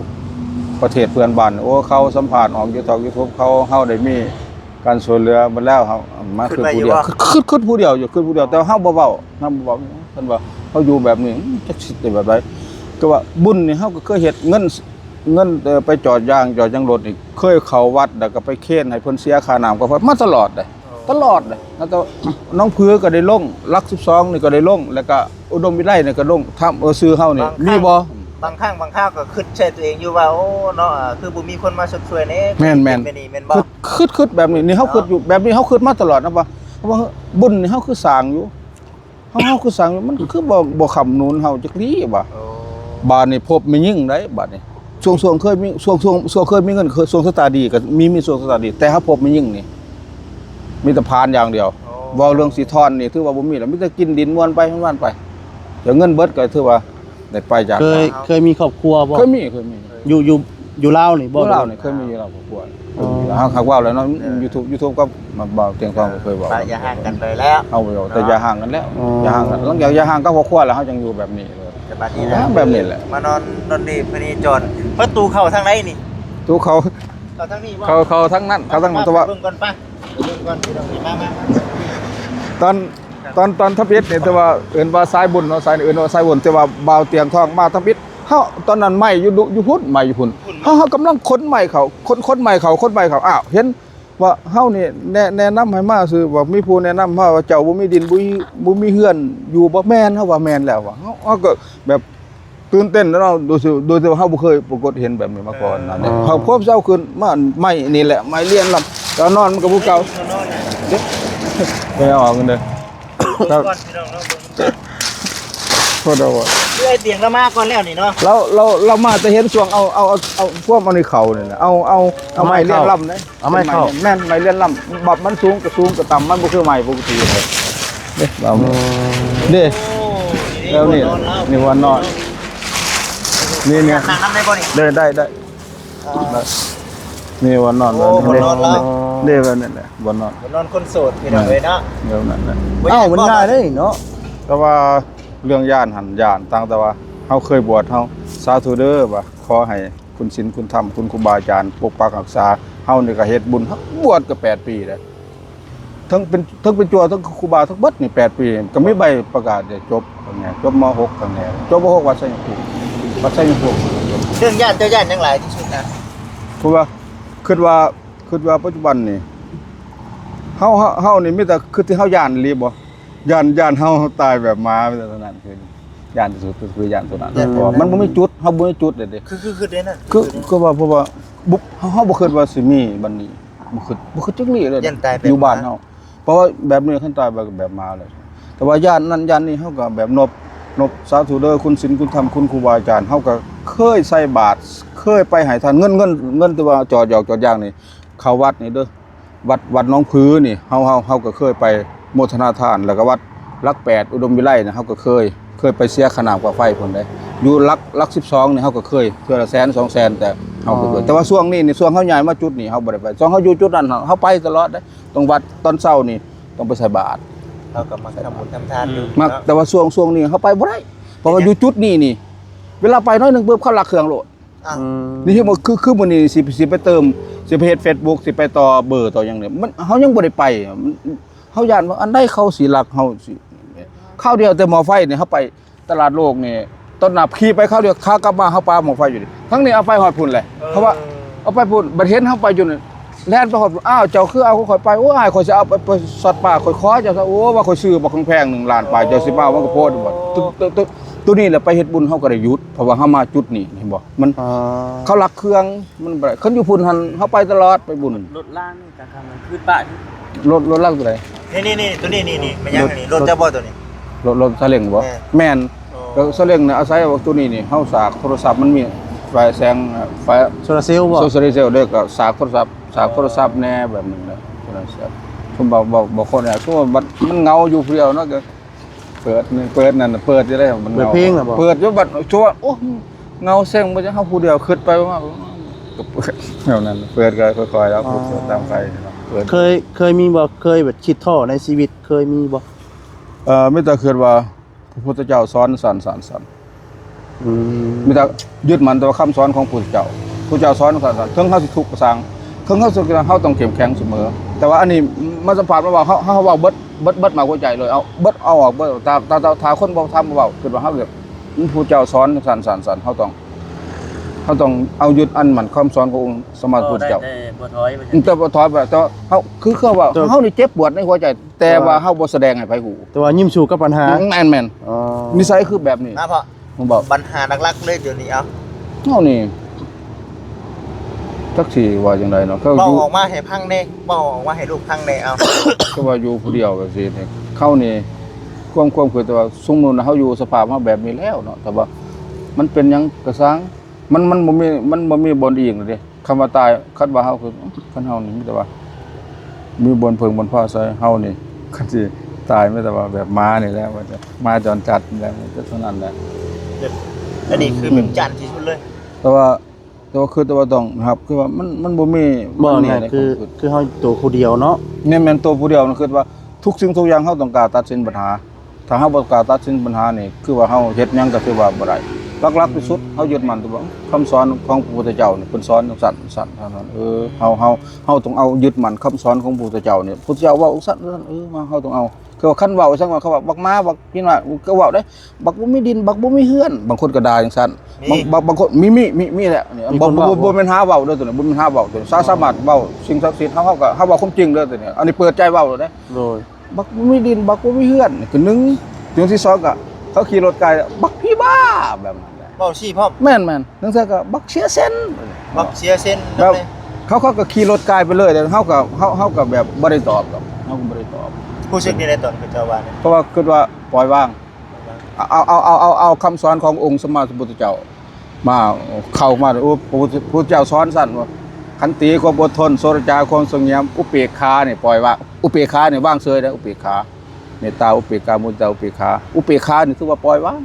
ປະເທດເພື່ອນບ້ານ ໂອ້ ເຂົາສຳພາດອອກຢູທູບ ຢູທູບ ເຂົາ ເຮົາໄດ້ມີ ການຊ່ວຍເຫຼືອໝົດແລ້ວ ເຮົາມາ ຄິດ ຄິດ ໄວ້ຢູ່ ຜູ້ດຽວ ບໍ່? ຄິດ ຄິດ ຄິດຜູ້ດຽວຢູ່ ຄິດຜູ້ດຽວ ອໍ ແຕ່ເຮົາບໍ່ເວົ້າ ເຮົາບໍ່ເວົ້າ ເພິ່ນວ່າເຮົາຢູ່ແບບນີ້ ຈັກຊິເປັນແບບໃດ ຄືວ່າບຸນນີ້ເຮົາກໍເຄີຍເຮັດ ເງິນ ເງິນ ເອີ ໄປຈອດຢາງ ຈອດຢາງລົດນີ້ ເຄີຍເຂົ້າວັດ ແລ້ວກໍໄປເຄນໃຫ້ເພິ່ນເສຍຄ່ານ້ຳ ກໍມາຕະຫຼອດເດ້ ອໍ ຕະຫຼອດເດ້ ແລ້ວກໍໜອງຜືກໍໄດ້ລົງ ຫຼັກສິບສອງນີ້ກໍໄດ້ລົງ ແລ້ວກໍອຸດົມວິໄລນີ້ກໍລົງ ທຳ ເອີ ຊື່ເຮົານີ້ ບາງຄັ້ງ ມີບໍ່? ບາງຄັ້ງບາງຄາວກໍຄິດໃສ່ຕົວເອງຢູ່ວ່າ ໂອ້ ເນາະ ຄືບໍ່ມີຄົນມາຊົດຊ່ວຍແດ່ ແມ່ນໆ ເປັນແບບນີ້ແມ່ນບໍ່? ຄິດ ຄິດ ຄິດແບບນີ້ ນີ້ເຮົາຄິດຢູ່ ເນາະ ແບບນີ້ເຮົາຄິດມາຕະຫຼອດນະ ວ່າ ວ່າບຸນນີ້ເຮົາຄືສ້າງຢູ່ ເຮົາ ເຮົາຄືສ້າງຢູ່ ມັນຄືບໍ່ ບໍ່ຄ້ຳໜູນເຮົາຈັກດີ້ວ່າ ໂອ້ ບາດນີ້ພົບແມ່ຍິງໄດ໋ ບາດນີ້ ຊ່ວງ ຊ່ວງເຄີຍມີ ຊ່ວງ ຊ່ວງ ຊ່ວງເຄີຍມີເງິນ ເຄີຍ ຊ່ວງຊະຕາດີກໍມີ ມີຊ່ວງຊະຕາດີ ແຕ່ເຮົາພົບແມ່ຍິງນີ້ ມີແຕ່ຜານຢ່າງດຽວ ໂອ້ ເວົ້າເລື່ອງຊິທອນນີ້ຖືວ່າບໍ່ມີແລ້ວ ມີແຕ່ກິນດິນມ່ວນໄປມ່ວນໄປ ແຕ່ເງິນເບິດກໍຖືວ່າ ໄດ້ໄປຈາກ ເຄີຍ ເຄີຍມີຄອບຄົວບໍ່? ເຄີຍມີ ເຄີຍມີ ຢູ່ ຢູ່ ຢູ່ລາວນີ້ບໍ່? ຢູ່ລາວນີ້ເຄີຍມີຢູ່ລາວຄອບຄົວ ອໍ ເຄີຍມີຢູ່ລາວ ຫາກ ຫາກເວົ້າແລ້ວເນາະ ເອີ ຢູທູບ ຢູທູບກໍມາບອກທ່ຽງທອງກໍເຄີຍເວົ້າ ຢ່າຫ່າງກັນໄປແລ້ວ ເຮົາບໍ່ຢາກ ແຕ່ຢ່າຫ່າງກັນແລ້ວ ອໍ ຢ່າຫ່າງກັນ ຫຼັງຈາກຢ່າຫ່າງກັບຄອບຄົວແລ້ວ ເຮົາຈັ່ງຢູ່ແບບນີ້ ແບບນີ້ແຫຼະ ມານອນ ນອນເລພະເນຈອນ ປະຕູເຂົ້າທາງໃດນີ້? ປະຕູເຂົ້າ ເຂົ້າທາງນີ້ບໍ່? ເຂົ້າ ເຂົ້າທາງນັ້ນ ເຂົ້າທາງນັ້ນ ແຕ່ວ່າ ເບິ່ງກ່ອນ ໄປ ເບິ່ງກ່ອນ ພີ່ນ້ອງ ມາ ມາ ມາ ຕອນ ຕອນ ຕອນທຳອິດນີ້ ແຕ່ວ່າເອີ້ນວ່າສາຍບຸນເນາະ ສາຍນີ້ເອີ້ນວ່າສາຍບຸນ ແຕ່ວ່າບ່າວຕຽງທອງມາທຳອິດ ເຮົາ ຕອນນັ້ນໄມ້ຢູ່ດຸ ຢູ່ພຸ້ນ ໄມ້ຢູ່ພຸ້ນ ພຸ້ນ ເຮົາ ເຮົາກຳລັງຂົນໄມ້ເຂົ້າ ຂົນ ຂົນໄມ້ເຂົ້າ ຂົນໄມ້ເຂົ້າ ອ້າວ ເຫັນວ່າເຮົານີ້ແນະ ແນະນຳໃຫ້ມາຊື່ ວ່າມີຜູ້ແນະນຳມາວ່າ ເຈົ້າບໍ່ມີດິນ ບໍ່ມີ ບໍ່ມີເຮືອນຢູ່ບໍ່? ແມ່ນ ເຮົາວ່າແມ່ນແລ້ວວ່າ ເຮົາ ເຮົາກໍແບບ ຕື່ນເຕັ້ນເນາະ ໂດຍທີ່ ໂດຍທີ່ວ່າເຮົາບໍ່ເຄີຍປາກົດເຫັນແບບນີ້ມາກ່ອນນະ ເອີ ເຮົາພວກເຈົ້າຂຶ້ນມາໄມ້ນີ້ແຫຼະ ໄມ້ລຽນລຳ ແລ້ວນອນມັນກໍບໍ່ເກົ່າ ໄປເອົາເງິນເດີ ເບິ່ງກ່ອນ ພີ່ນ້ອງເນາະ ເບິ່ງກ່ອນ ໂທດເດີ ຄືໄອ້ຕຽງລາວມາກ່ອນແລ້ວນີ້ເນາະ ລາວ ລາວ ລາວມາແຕ່ເຫັນຊ່ວງເອົາ ເອົາ ເອົາ ເອົາພວກມັນນີ້ເຂົ້ານີ້ແຫຼະ ເອົາ ເອົາ ເອົາໄມ້ລຽນລຳເດ້ ເອົາໄມ້ເຂົ້າ ແມ່ນ ໄມ້ລຽນລຳ ບັບມັນສູງກໍສູງ ກໍຕ່ຳ ມັນບໍ່ຄືໄມ້ປົກກະຕິເດ້ ເດ້ ລາວນີ້ ອືມ ເດ້ ໂອ້ ແລ້ວນີ້ ນີ້ບ່ອນນອນ ນີ້ບ່ອນນອນ ນີ້ ນີ້ ນັ່ງນຳໄດ້ບໍ່ນີ້? ໄດ້ ໄດ້ ໄດ້ ອ່າ ໄດ້ ນີ້ບ່ອນນອນ ໂອ້ ບ່ອນນອນລາວ ເດ້ ແບບນັ້ນແຫຼະ ບ່ອນນອນ ບ່ອນນອນຄົນໂສດ ພີ່ນ້ອງເອີຍເນາະ ແບບນັ້ນແຫຼະ ບໍ່ ເອົ້າ ຢ້ານບໍ່ ມັນງ່າຍເດ້ເນາະ ແຕ່ວ່າເລື່ອງຢ້ານຫັ້ນຢ້ານ ຕັ້ງແຕ່ວ່າເຮົາເຄີຍບວດ ເຮົາສາທຸເດີວ່າ ຂໍໃຫ້ຄຸນສິນຄຸນທຳ ຄຸນຄູບາອາຈານປົກປັກຮັກສາ ເຮົານີ້ກໍເຮັດບຸນ ເຮົາບວດກໍແປດປີແລ້ວ ເຖິງເປັນ ເຖິງເປັນຈົວ ເຖິງຄູບາ ທັງເບິດນີ້ແປດປີ ກໍມີໃບປະກາດໄດ້ຈົບ ທັງແນວ ຈົບ ມ.ຫົກ ທັງແນວ ຈົບ ມ.ຫົກ ວັດໄຊຍະພູມ ວັດໄຊຍະພູມ ເລື່ອງຢ້ານ ເຈົ້າຢ້ານຫຍັງຫຼາຍທີ່ສຸດນະ? ເພາະວ່າ ຄິດວ່າ ຄິດວ່າປັດຈຸບັນນີ້ ເຮົາ ເຮົາ ເຮົານີ້ມີແຕ່ ຄືທີ່ເຮົາຢ້ານອີ່ຫຼີບໍ່? ຢ້ານ ຢ້ານເຮົາຕາຍແບບໝາ ເທົ່ານັ້ນ ຄືຢ້ານທີ່ສຸດ ຄື ຄືຢ້ານຕົວນັ້ນ ຢ້ານ ເພາະວ່າມັນບໍ່ມີຈຸດ ເຮົາບໍ່ມີຈຸດເດ້ ຄື ຄື ຄື ຄືວ່າ ເພາະວ່າ ເຮົາ ເຮົາບໍ່ຄິດວ່າຊິມີບັດນີ້ ບໍ່ຄິດ ບໍ່ຄິດຈັກນີ້ເລີຍ ຢ້ານຕາຍແບບ ຢູ່ບ້ານເຮົາ ເພາະວ່າແບບນີ້ຄັນຕາຍແບບ ແບບໝາເລີຍ ແຕ່ວ່າຢ້ານນັ້ນຢ້ານນີ້ ເຮົາກໍແບບນົບ ນົບ ສາທຸເດີ ຄຸນສິນຄຸນທຳ ຄຸນຄູບາອາຈານ ເຮົາກໍເຄີຍໃສ່ບາດ ເຄີຍໄປໃຫ້ທານ ເງິນ ເງິນ ເງິນທີ່ວ່າຈອດຢອກຈອດຢາງນີ້ ເຂົ້າວັດນີ້ເດີ ວັດ ວັດໜອງຜືນີ້ ເຮົາ ເຮົາ ເຮົາກໍເຄີຍໄປໂມທະນາທານ ແລ້ວກໍວັດຫຼັກແປດ ອຸດົມວິໄລນະ ເຮົາກໍເຄີຍ ເຄີຍໄປເສຍຄ່ານ້ຳຄ່າໄຟພຸ້ນເດ້ ຢູ່ຫຼັກ ຫຼັກສິບສອງນີ້ ເຮົາກໍເຄີຍເທື່ອລະແສນສອງແສນ ແຕ່ເຮົາກໍເຄີຍ ອໍ ແຕ່ວ່າຊ່ວງນີ້ນີ້ ຊ່ວງເຮົາຍ້າຍມາຈຸດນີ້ ເຮົາບໍ່ໄດ້ໄປ ຊ່ວງເຮົາຢູ່ຈຸດນັ້ນ ເຮົາໄປຕະຫຼອດເດ້ ຕ້ອງວັດຕອນເຊົ້ານີ້ ຕ້ອງໄປໃສ່ບາດ ເຮົາກໍມັກທຳບຸນທຳທານຢູ່ ອືມ ມັກ ເນາະ ແຕ່ວ່າຊ່ວງ ຊ່ວງນີ້ເຮົາໄປບໍ່ໄດ້ ເພາະວ່າ ເປັນຫຍັງ? ຢູ່ຈຸດນີ້ນີ້ ເວລາໄປໜ້ອຍໜຶ່ງປຶບ ເຂົາລັກເຄື່ອງໂລດ ອ້າວ ອືມ ນີ້ ຄື ຄືມື້ນີ້ຊິ ຊິໄປເຕີມ ຊິໄປເຮັດເຟສບຸກ ຊິໄປຕໍ່ເບີຕໍ່ຫຍັງນີ້ ມັນ ເຮົາຍັງບໍ່ໄດ້ໄປ ມັນ ເຮົາຢ້ານວ່າອັນໃດເຂົາຊິລັກເຮົາຊິ ຄາວດຽວແຕ່ໝໍ້ໄຟນີ້ ເຮົາໄປຕະຫຼາດໂລກນີ້ ຕອນໜ້າຂີ່ໄປຄາວດຽວ ຂາກັບມາເຮົາປາໝໍ້ໄຟຢູ່ນີ້ ທັງນີ້ເອົາໄປຮອດພຸ້ນແຫຼະ ເອີ ເພາະວ່າເອົາໄປພຸ້ນ ບັດເຫັນເຮົາໄປຢູ່ນີ້ ແລ່ນໄປຮອດພຸ້ນ ອ້າວ ເຈົ້າຄືເອົາຂອງຂ້ອຍໄປ? ໂອ້ຍ ຂ້ອຍຊິເອົາໄປ ໄປຊອດປາ ຂ້ອຍຂໍເຈົ້າຊະ. ໂອ້ ວ່າຂ້ອຍຊື້ບັກແພງໆ ໜຶ່ງລ້ານປາຍ ເຈົ້າຊິມາເອົາມັນກໍພໍໂດດ. ໂອ້ ໂຕ ໂຕ ໂຕນີ້ແຫຼະ ໄປເຮັດບຸນເຮົາກໍໄດ້ຢຸດ ເພາະວ່າເຮົາມາຈຸດນີ້ ເຫັນບໍ່? ມັນ ອ່າ ເຂົາລັກເຄື່ອງ ມັນບໍ່ໄດ້. ຄັນຢູ່ພຸ້ນຫັ້ນ ເຮົາໄປຕະຫຼອດ ໄປບຸນ. ລົດລາງນີ້ກາງຄ່ຳກາງຄືນປະຢູ່. ລົດ ລົດລາງຕົວໃດ? ນີ້ໆໆ ຕົວນີ້ ນີ້ໆ ແມ່ນຫຍັງນີ້? ລົດເຈົ້າບໍ່ຕົວນີ້? ລົດ ລົດຊາເລັງບໍ່? ແມ່ນ ແມ່ນ. ໂອ້ ກໍຊາເລັງນະ ອາໄສວ່າຕົວນີ້ນີ້ ເຮົາສາກໂທລະສັບ ມັນມີໄຟແສງ ໄຟໂຊລາເຊວບໍ່? ໂຊລາເຊວ ແລ້ວກໍສາກໂທລະສັບ ສາກໂທລະສັບແດ່ແບບນັ້ນແຫຼະ. ໂທລະສັບ ຊຸມເວົ້າ ເວົ້າ ບາງຄົນນະ ຊຸມວ່າມັນເຫງົາຢູ່ຜູ້ດຽວເນາະ ກໍເປີດ ເປີດນັ້ນ ເປີດຢູ່ເດ້ ມັນເຫງົາ. ເປີດເພງນະບໍ່? ເປີດຢູ່ ບັດຊົວ ໂອ້ ເຫງົາເຊັງ ບໍ່ຈັກ ເຮົາຜູ້ດຽວ ຄິດໄປມາ ກໍເປີດແນວນັ້ນ. ເປີດກໍຄ່ອຍໆ ແລ້ວ ອໍ ເປີດຕາມໄຟເນາະ ເປີດ. ເຄີຍ ເຄີຍມີບໍ່? ເຄີຍແບບຄິດທໍ້ໃນຊີວິດ ເຄີຍມີບໍ່? ເອີ ມີແຕ່ຄິດວ່າ ພະພຸດທະເຈົ້າສອນຊັ້ນໆ ອືມ ມີແຕ່ຍຶດໝັ້ນແຕ່ວ່າຄຳສອນຂອງພະພຸດທະເຈົ້າ. ພະພຸດທະເຈົ້າສອນຊັ້ນໆ ເຖິງເຮົາຊິທຸກກໍຊ່າງ ເຖິງເຮົາສຸກກໍຊ່າງ ເຮົາຕ້ອງເຂັ້ມແຂງສະເໝີ. ແຕ່ວ່າອັນນີ້ມາສຳພາດມາເວົ້າ ເຮົາ ເຮົາເວົ້າເບິດ ເບິດ ເບິດມາຫົວໃຈເລີຍ ເອົາເບິດ ເອົາອອກເບິດ. ຖ້າ ຖ້າ ຖ້າຄົນບໍ່ທຳບໍ່ເວົ້າ ຄິດວ່າເຮົາເປັນ ພະພຸດທະເຈົ້າສອນຊັ້ນໆ ເຮົາຕ້ອງ ເຮົາຕ້ອງເອົາຍຶດອັນໝັ້ນຄຳສອນຂອງອົງສຳມາສຳພຸດທະເຈົ້າ. ແຕ່ບໍ່ຖອຍ ແຕ່ບໍ່ຖອຍ ແຕ່ວ່າເຮົາ ຄື ຄືວ່າ ແຕ່ ເຮົານີ້ເຈັບປວດໃນຫົວໃຈ ແຕ່ວ່າເຮົາບໍ່ສະແດງໃຫ້ໃຜຮູ້ ແຕ່ວ່າຍິ້ມສູ້ກັບບັນຫາ. ອືມ ແມ່ນໆ ອໍ ນິໄສຄືແບບນີ້ນະພໍ່. ບໍ່ ບັນຫາຫຼັກໆເລີຍດຽວນີ້ ເອົາ ເຮົານີ້ຈັກຊິວ່າຈັ່ງໃດເນາະ ເວົ້າຢູ່ ອອກມາໃຫ້ຟັງແດ່ ເວົ້າອອກມາໃຫ້ລູກຟັງແດ່ ເອົາ. ແຕ່ວ່າຢູ່ຜູ້ດຽວແບບຊີ້ນີ້ ເຮົານີ້ ຄວາມ ຄວາມຄິດ ແຕ່ວ່າສົມມຸດວ່າເຮົາຢູ່ສະພາບເຮົາແບບນີ້ແລ້ວເນາະ ແຕ່ວ່າມັນເປັນຫຍັງກໍຊ່າງ ມັນ ມັນບໍ່ມີ ມັນບໍ່ມີບ່ອນອີງເດ້. ຄຳວ່າຕາຍ ຄັນວ່າເຮົາຄື ຄັນເຮົານີ້ມີແຕ່ວ່າມີບ່ອນເພິ່ງບ່ອນພາໃສ່ເຮົານີ້ ຄັນຊິຕາຍມີແຕ່ວ່າແບບໝານີ້ແຫຼະ ວ່າຈະ ໝາຈອນຈັດນີ້ແຫຼະ ມີແຕ່ເທົ່ານັ້ນແຫຼະ. ແບບ ອັນນີ້ຄືແບບຢ້ານທີ່ສຸດເລີຍ. ແຕ່ວ່າ ແຕ່ວ່າຄື ແຕ່ວ່າຕ້ອງຮັບ ຄືວ່າມັນ ມັນບໍ່ມີ ບໍ່ ມັນມີ ແມ່ນ ໃນຄວາມຄິດ ຄືເຮົາໂຕຜູ້ດຽວເນາະ. ແມ່ນໆ ໂຕຜູ້ດຽວ ຄືວ່າທຸກສິ່ງທຸກຢ່າງເຮົາຕ້ອງກ້າຕັດສິນບັນຫາ. ຖ້າເຮົາບໍ່ກ້າຕັດສິນບັນຫານີ້ ຄືວ່າເຮົາເຮັດຫຍັງກໍຖືວ່າບໍ່ໄດ້. ຫຼັກໆທີ່ສຸດ ເຮົາຍຶດໝັ້ນແຕ່ວ່າຄຳສອນຂອງພະພຸດທະເຈົ້ານີ້ ເພິ່ນສອນຈັ່ງຊັ້ນ ຊັ້ນເທົ່ານັ້ນ. ເອີ ເຮົາ ເຮົາ ເຮົາຕ້ອງເອົາຍຶດໝັ້ນຄຳສອນຂອງພະພຸດທະເຈົ້ານີ້ ພະພຸດທະເຈົ້າເວົ້າຊັ້ນ ເອີ ມາ ເຮົາຕ້ອງເອົາ. ຄືວ່າຄັນເວົ້າຈັ່ງວ່າ ເຂົາວ່າບັກໝາ ບັກຂີ້ໜ້ອາ ກໍເວົ້າໄດ້ ບັກບໍ່ມີດິນ ບັກບໍ່ມີເຮືອນ ບາງຄົນກໍດ່າຈັ່ງຊັ້ນ. ມີ ບາງ ບາງ ບາງຄົນ ມີ ມີ ມີ ມີແຫຼະ. ບໍ່ ບໍ່ ບໍ່ແມ່ນຫາເວົ້າເດີຕົວນີ້ ບໍ່ແມ່ນຫາເວົ້າຕົວນີ້ ສາ ສາມາດເວົ້າສິ່ງສັກສິດ ເຮົາ ເຮົາກໍ ເຮົາເວົ້າຄວາມຈິງເດີຕົວນີ້ ອັນນີ້ເປີດໃຈເວົ້າໂລດເດ້. ໂດຍ ບັກບໍ່ມີດິນ ບັກບໍ່ມີເຮືອນ ນີ້ຄືໜຶ່ງ. ຢ່າງທີສອງກໍເຂົາຂີ່ລົດກາຍ ບັກຜີບ້າ ແບບນັ້ນແຫຼະ. ເວົ້າຊີ້ພ້ອມ. ແມ່ນໆ ຈັ່ງຊັ້ນກໍບັກເສຍເສັ້ນ ບັກເສຍເສັ້ນ ແບບເຂົາ ເຂົາກໍຂີ່ລົດກາຍໄປເລີຍ ແລ້ວເຮົາກໍ ເຮົາ ເຮົາກໍແບບບໍ່ໄດ້ຕອບດອກ ເຮົາກໍບໍ່ໄດ້ຕອບ. ຮູ້ສຶກແນວໃດຕອນເຂົາເຈົ້າວ່ານີ້? ເພາະວ່າຄິດວ່າປ່ອຍວາງ ເອົາ ເອົາ ເອົາ ເອົາ ເອົາຄຳສອນຂອງອົງສຳມາສຳພຸດທະເຈົ້າມາ ເຂົ້າມາ ໂອ້ ພະພຸດທະ ພະພຸດທະເຈົ້າສອນຊັ້ນວ່າ ຂັນຕິ ຄວາມອົດທົນ ໂສດຈາ ຄວາມສະຫງຽມ ອຸເບກຂານີ້ປ່ອຍວາງ. ອຸເບກຂານີ້ວາງເສີຍເດ້ ອຸເບກຂາ ເມດຕາອຸເບກຂາ ມຸທິຕາອຸເບກຂາ. ອຸເບກຂານີ້ຖືວ່າປ່ອຍວາງ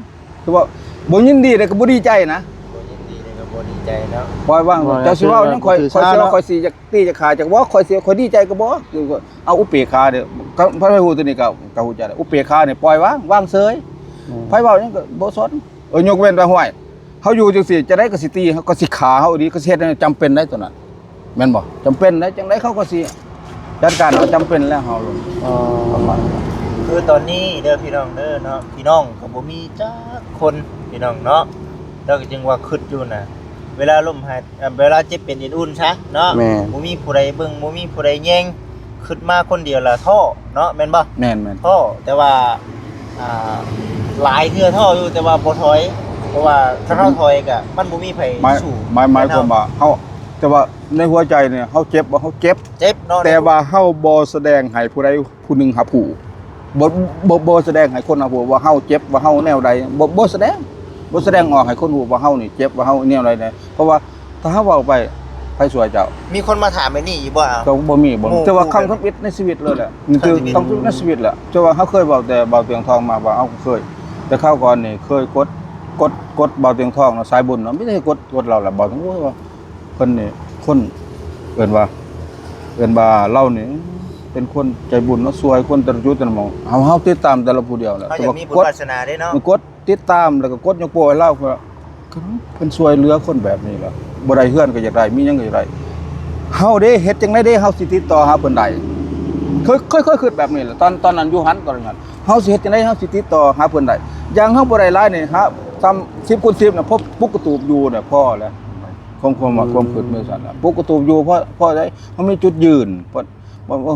ຄືວ່າບໍ່ຍິນດີແລ້ວກໍບໍ່ດີໃຈນະ ບໍ່ຍິນດີແລ້ວກໍບໍ່ດີໃຈເນາະ ປ່ອຍວາງ. ເຈົ້າຊິເວົ້າຫຍັງ ຂ້ອຍ ຂ້ອຍຊິວ່າ ຂ້ອຍຊິຢາກຕີຢາກຂ້າ ຈັກບໍ່ ຂ້ອຍຊິ ຂ້ອຍດີໃຈກໍບໍ່ ເອົາອຸເບກຂາເດີ້. ຄັນໃຜຮູ້ຕົວນີ້ກໍ ກໍຮູ້ຈັກ ອຸເບກຂານີ້ປ່ອຍວາງ ວາງເສີຍ. ອືມ ໃຜເວົ້າຫຍັງກໍບໍ່ສົນ. ເອີ ຍົກເວັ້ນວ່າ ຫ້ວຍ ເຮົາຢູ່ຈັ່ງຊີ້ ຈັ່ງໃດກໍຊິຕີ ເຮົາກໍຊິຂ້າເຮົາອີ່ຫຼີ ກໍຊິເຮັດຫຍັງ ຈຳເປັນໄດ໋ຕົວນັ້ນ ແມ່ນບໍ່? ຈຳເປັນໄດ໋ ຈັ່ງໃດເຂົາກໍຊິຈັດການເຮົາ ຈຳເປັນແລ້ວເຮົາ. ອໍ ປະມານນັ້ນ. ຄືຕອນນີ້ເດີພີ່ນ້ອງເດີເນາະ ພີ່ນ້ອງກໍບໍ່ມີຈັກຄົນ ພີ່ນ້ອງເນາະ ແລ້ວກໍຈຶ່ງວ່າຄິດຢູ່ນະ ເວລາລົ້ມຫາຍ ເອີ ເວລາເຈັບເປັນເອັນອຸ່ນຊະເນາະ ແມ່ນ ບໍ່ມີຜູ້ໃດເບິ່ງ ບໍ່ມີຜູ້ໃດແຍງ ຄິດມາຄົນດຽວລະທໍ້ເນາະ ແມ່ນບໍ່? ແມ່ນໆ ທໍ້ ແຕ່ວ່າ ອ່າ ຫຼາຍເທື່ອທໍ້ຢູ່ ແຕ່ວ່າບໍ່ຖອຍ ເພາະວ່າຖ້າເຮົາຖອຍກະມັນບໍ່ມີໃຜ ໝາຍ ສູ້ ໝາຍ ໝາຍຄວາມວ່າເຮົາ ແຕ່ວ່າໃນຫົວໃຈນີ້ເຮົາເຈັບບໍ່ ເຮົາເຈັບ ເຈັບເນາະ ແຕ່ວ່າເຮົາບໍ່ສະແດງໃຫ້ຜູ້ໃດຜູ້ໜຶ່ງຮັບຮູ້ ບໍ່ ບໍ່ ບໍ່ສະແດງໃຫ້ຄົນຮັບຮູ້ວ່າເຮົາເຈັບ ວ່າເຮົາແນວໃດ ບໍ່ ບໍ່ສະແດງ ບໍ່ສະແດງອອກໃຫ້ຄົນຮູ້ວ່າເຮົານີ້ເຈັບ ວ່າເຮົາແນວໃດແດ່ ເພາະວ່າ ຖ້າເຮົາເວົ້າໄປ ໃຜຊ່ວຍເຈົ້າ? ມີຄົນມາຖາມແບບນີ້ອີກບໍ່? ກໍບໍ່ມີ ບໍ່ມີ ແຕ່ວ່າຄັ້ງທຳອິດໃນຊີວິດເລີຍແຫຼະ ນີ້ຄືຄັ້ງທຳອິດໃນຊີວິດແຫຼະ. ແຕ່ວ່າເຮົາເຄີຍເວົ້າແຕ່ບ່າວຕຽງທອງມາວ່າ ເຮົາເຄີຍ ແຕ່ຄາວກ່ອນນີ້ເຄີຍກົດ ກົດ ກົດບ່າວຕຽງທອງເນາະ ສາຍບຸນເນາະ ມີແຕ່ກົດ ກົດລາວແຫຼະ ບ່າວຕຽງ ໂອ້ຍ ວ່າເພິ່ນນີ້ຄົນ ເອີ້ນວ່າ ເອີ້ນວ່າລາວນີ້ເປັນຄົນໃຈບຸນເນາະ ຊ່ວຍຄົນແຕ່ລະຈຸດແຕ່ລະໝ່ອງ ເຮົາ ເຮົາຕິດຕາມແຕ່ລະຜູ້ດຽວແຫຼະ ເຮົາຢາກມີບຸນວາສະໜາເດ້ເນາະ ແຕ່ວ່າກົດ ຕິດຕາມ ແລ້ວກໍກົດຍົກໂປ້ໃຫ້ລາວ ເພື່ອເພິ່ນຊ່ວຍເຫຼືອຄົນແບບນີ້ລະ ບໍ່ໄດ້ເຮືອນກໍຢາກໄດ້ ມີຫຍັງກໍຢາກໄດ້. ເຮົາເດ້ ເຮັດຈັ່ງໃດເດ້ ເຮົາຊິຕິດຕໍ່ຫາເພິ່ນໄດ້? ເຄີຍ ເຄີຍ ເຄີຍຄິດແບບນີ້ລະ ຕອນ ຕອນນັ້ນຢູ່ຫັ້ນ ຕອນນັ້ນ ເຮົາຊິເຮັດຈັ່ງໃດ ເຮົາຊິຕິດຕໍ່ຫາເພິ່ນໄດ້? ຢ່າງເຮົາບໍ່ໄດ້ຫຼາຍນີ້ ຫາຊ້ຳສິບຄູນສິບນະ ພໍປຸກກະຕູບຢູ່ນະ ພໍແລ້ວ. ຄວາມ ຄວາມ ຄວາມຄິດແມ່ນຊັ້ນລະ ປົກກະຕູຢູ່ ເພາະ ເພາະໃດ ເຮົາມີຈຸດຢືນ ເພາະ ບໍ່ ບໍ່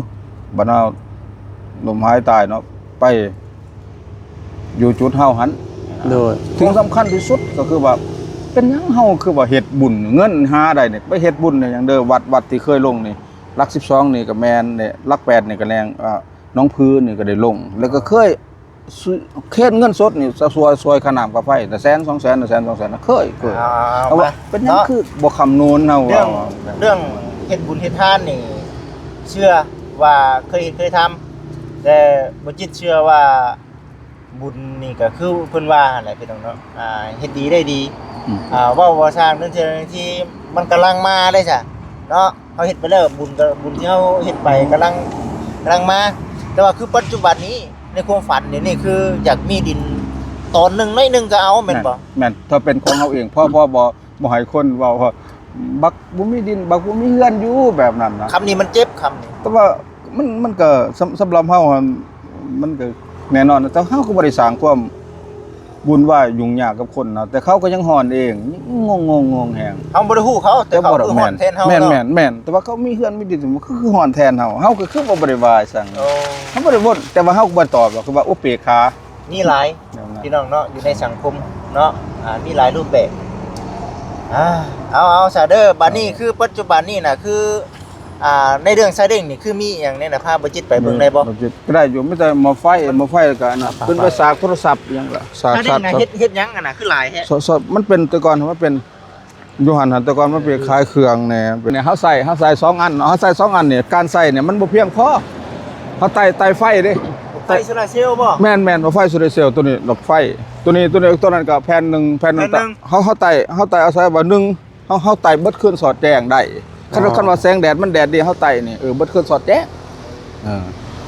ບັດເຮົາລົ້ມຫາຍຕາຍເນາະ ໄປຢູ່ຈຸດເຮົາຫັ້ນ. ໂດຍ ສິ່ງສຳຄັນທີ່ສຸດກໍຄືວ່າ ເປັນຫຍັງເຮົາຄືວ່າເຮັດບຸນ ເງິນຫາໄດ້ນີ້ ໄປເຮັດບຸນຫຍັງເດີ ວັດ ວັດທີ່ເຄີຍລົງນີ້ ຫຼັກສິບສອງນີ້ກໍແມ່ນເດ້ ຫຼັກແປດນີ້ກໍແມ່ນ ອ່າ ໜອງຜືນີ້ກໍໄດ້ລົງ ແລ້ວກໍເຄີຍ ເຄສເງິນສົດນີ້ ຊ່ວຍ ຊ່ວຍຄ່ານ້ຳຄ່າໄຟ ແຕ່ແສນສອງແສນ ແຕ່ແສນສອງແສນ ເຄີຍ ເຄີຍ. ເອົາ ເອົາ ເອົາ ວ່າເປັນຫຍັງ ມາ ຄືບໍ່ຄຳນວນເຮົາ ເລື່ອງ ເວົ້າ ເລື່ອງເຮັດບຸນເຮັດທານນີ້ ເຊື່ອວ່າເຄີຍເຮັດເຄີຍທຳ ແຕ່ບໍ່ຈິດເຊື່ອວ່າ ບຸນນີ້ກໍຄືເພິ່ນວ່າຫັ້ນແຫຼະພີ່ນ້ອງເນາະ ອ່າ ເຮັດດີໄດ້ດີ ອືມ ອ່າ ເວົ້າວ່າສ້າງນັ້ນເທື່ອທີ່ມັນກຳລັງມາເດ້ຊະເນາະ ເຮົາເຮັດໄປແລ້ວ ບຸນກໍ ບຸນທີ່ເຮົາເຮັດໄປກຳລັງ ກຳລັງມາ ແຕ່ວ່າຄືປັດຈຸບັນນີ້ ໃນຄວາມຝັນດຽວນີ້ ຄືຢາກມີດິນຕອນໜຶ່ງໜ້ອຍໜຶ່ງກໍເອົາ ແມ່ນບໍ່? ແມ່ນ ຖ້າເປັນຂອງເຮົາເອງ ເພາະ ເພາະບໍ່ ບໍ່ໃຫ້ຄົນເວົ້າວ່າ ບັກບໍ່ມີດິນ ບັກບໍ່ມີເຮືອນຢູ່ ແບບນັ້ນນະ ຄຳນີ້ມັນເຈັບ ຄຳນີ້ ແຕ່ວ່າ ມັນ ມັນກໍ ສຳ ສຳລັບເຮົາຫັ້ນ ມັນກໍແນ່ນອນ ແຕ່ເຮົາກໍບໍ່ໄດ້ສ້າງຄວາມວຸ່ນວາຍຫຍຸ້ງຍາກກັບຄົນນະ ແຕ່ເຂົາກໍຍັງຮ້ອນເອງ ງົງໆໆແຮງ ເຮົາບໍ່ໄດ້ຮູ້ເຂົາ ແຕ່ເຂົາຄືຮ້ອນແທນເຮົາເນາະ ແມ່ນໆ ແມ່ນ ແຕ່ວ່າເຂົາມີເຮືອນມີດິນ ຄື ຄືຮ້ອນແທນເຮົາ ເຮົາກໍຄືວ່າບໍ່ໄດ້ວ່າຫຍັງ ໂອ້ ເຮົາບໍ່ໄດ້ວົນ ແຕ່ວ່າເຮົາກໍບໍ່ຕອບດອກ ຄືວ່າ ໂອ້ ເປກຂາ ມີຫຼາຍ ແນວນັ້ນ ພີ່ນ້ອງເນາະ ຢູ່ໃນສັງຄົມເນາະ ອ່າ ມີຫຼາຍຮູບແບບ ອ່າ ເອົາ ເອົາຊະເດີ ບາດນີ້ຄືປັດຈຸບັນນີ້ນະ ຄື ອ່າ ໃນເລື່ອງຊາຍເດັ້ງນີ້ ຄືມີອີ່ຫຍັງແດ່ນະ ພາບໍ່ຈິດໄປເບິ່ງໄດ້ບໍ່? ບໍ່ຈິດ ກໍໄດ້ຢູ່ ມີແຕ່ໝໍ້ໄຟ ໝໍ້ໄຟ ແລ້ວກໍອັນນັ້ນ ເປັນໄປສາກໂທລະສັບອີ່ຫຍັງລະ ສາກ ຊາຍເດັ້ງນະ ສາກ ເຮັດ ເຮັດຫຍັງຫັ້ນນະ ຄືຫຼາຍແທ້? ສ- ສ- ມັນເປັນ ແຕ່ກ່ອນມັນເປັນ ຢູ່ຫັ້ນຫັ້ນ ແຕ່ກ່ອນມັນເປັນຂາຍເຄື່ອງແດ່ ເປັນ ເຮົາໃສ່ ເຮົາໃສ່ສອງອັນເນາະ ເຮົາໃສ່ສອງອັນນີ້ ການໃສ່ນີ້ມັນບໍ່ພຽງພໍ ເຮົາໄຕ່ ໄຕ່ໄຟເດ້ ໄຟໂຊລາເຊວບໍ່? ແມ່ນໆ ວ່າໄຟໂຊລາເຊວ ຕົວນີ້ດອກໄຟ ຕົວນີ້ ຕົວນີ້ ຕົວນັ້ນກໍແຜ່ນໜຶ່ງ ແຜ່ນໜຶ່ງ ແຜ່ນໜຶ່ງ ເຮົາ ເຮົາໄຕ່ ເຮົາໄຕ່ອາໄສວ່າໜຶ່ງ ເຮົາ ເຮົາໄຕ່ເບິດຄືນສອດແຈ້ງໄດ້ ຄັນ ອໍ ຄັນວ່າແສງແດດມັນແດດດີ ເຮົາໄຕ່ນີ້ ເອີ ເບິດຄືນສອດແຈ້ງ ເອີ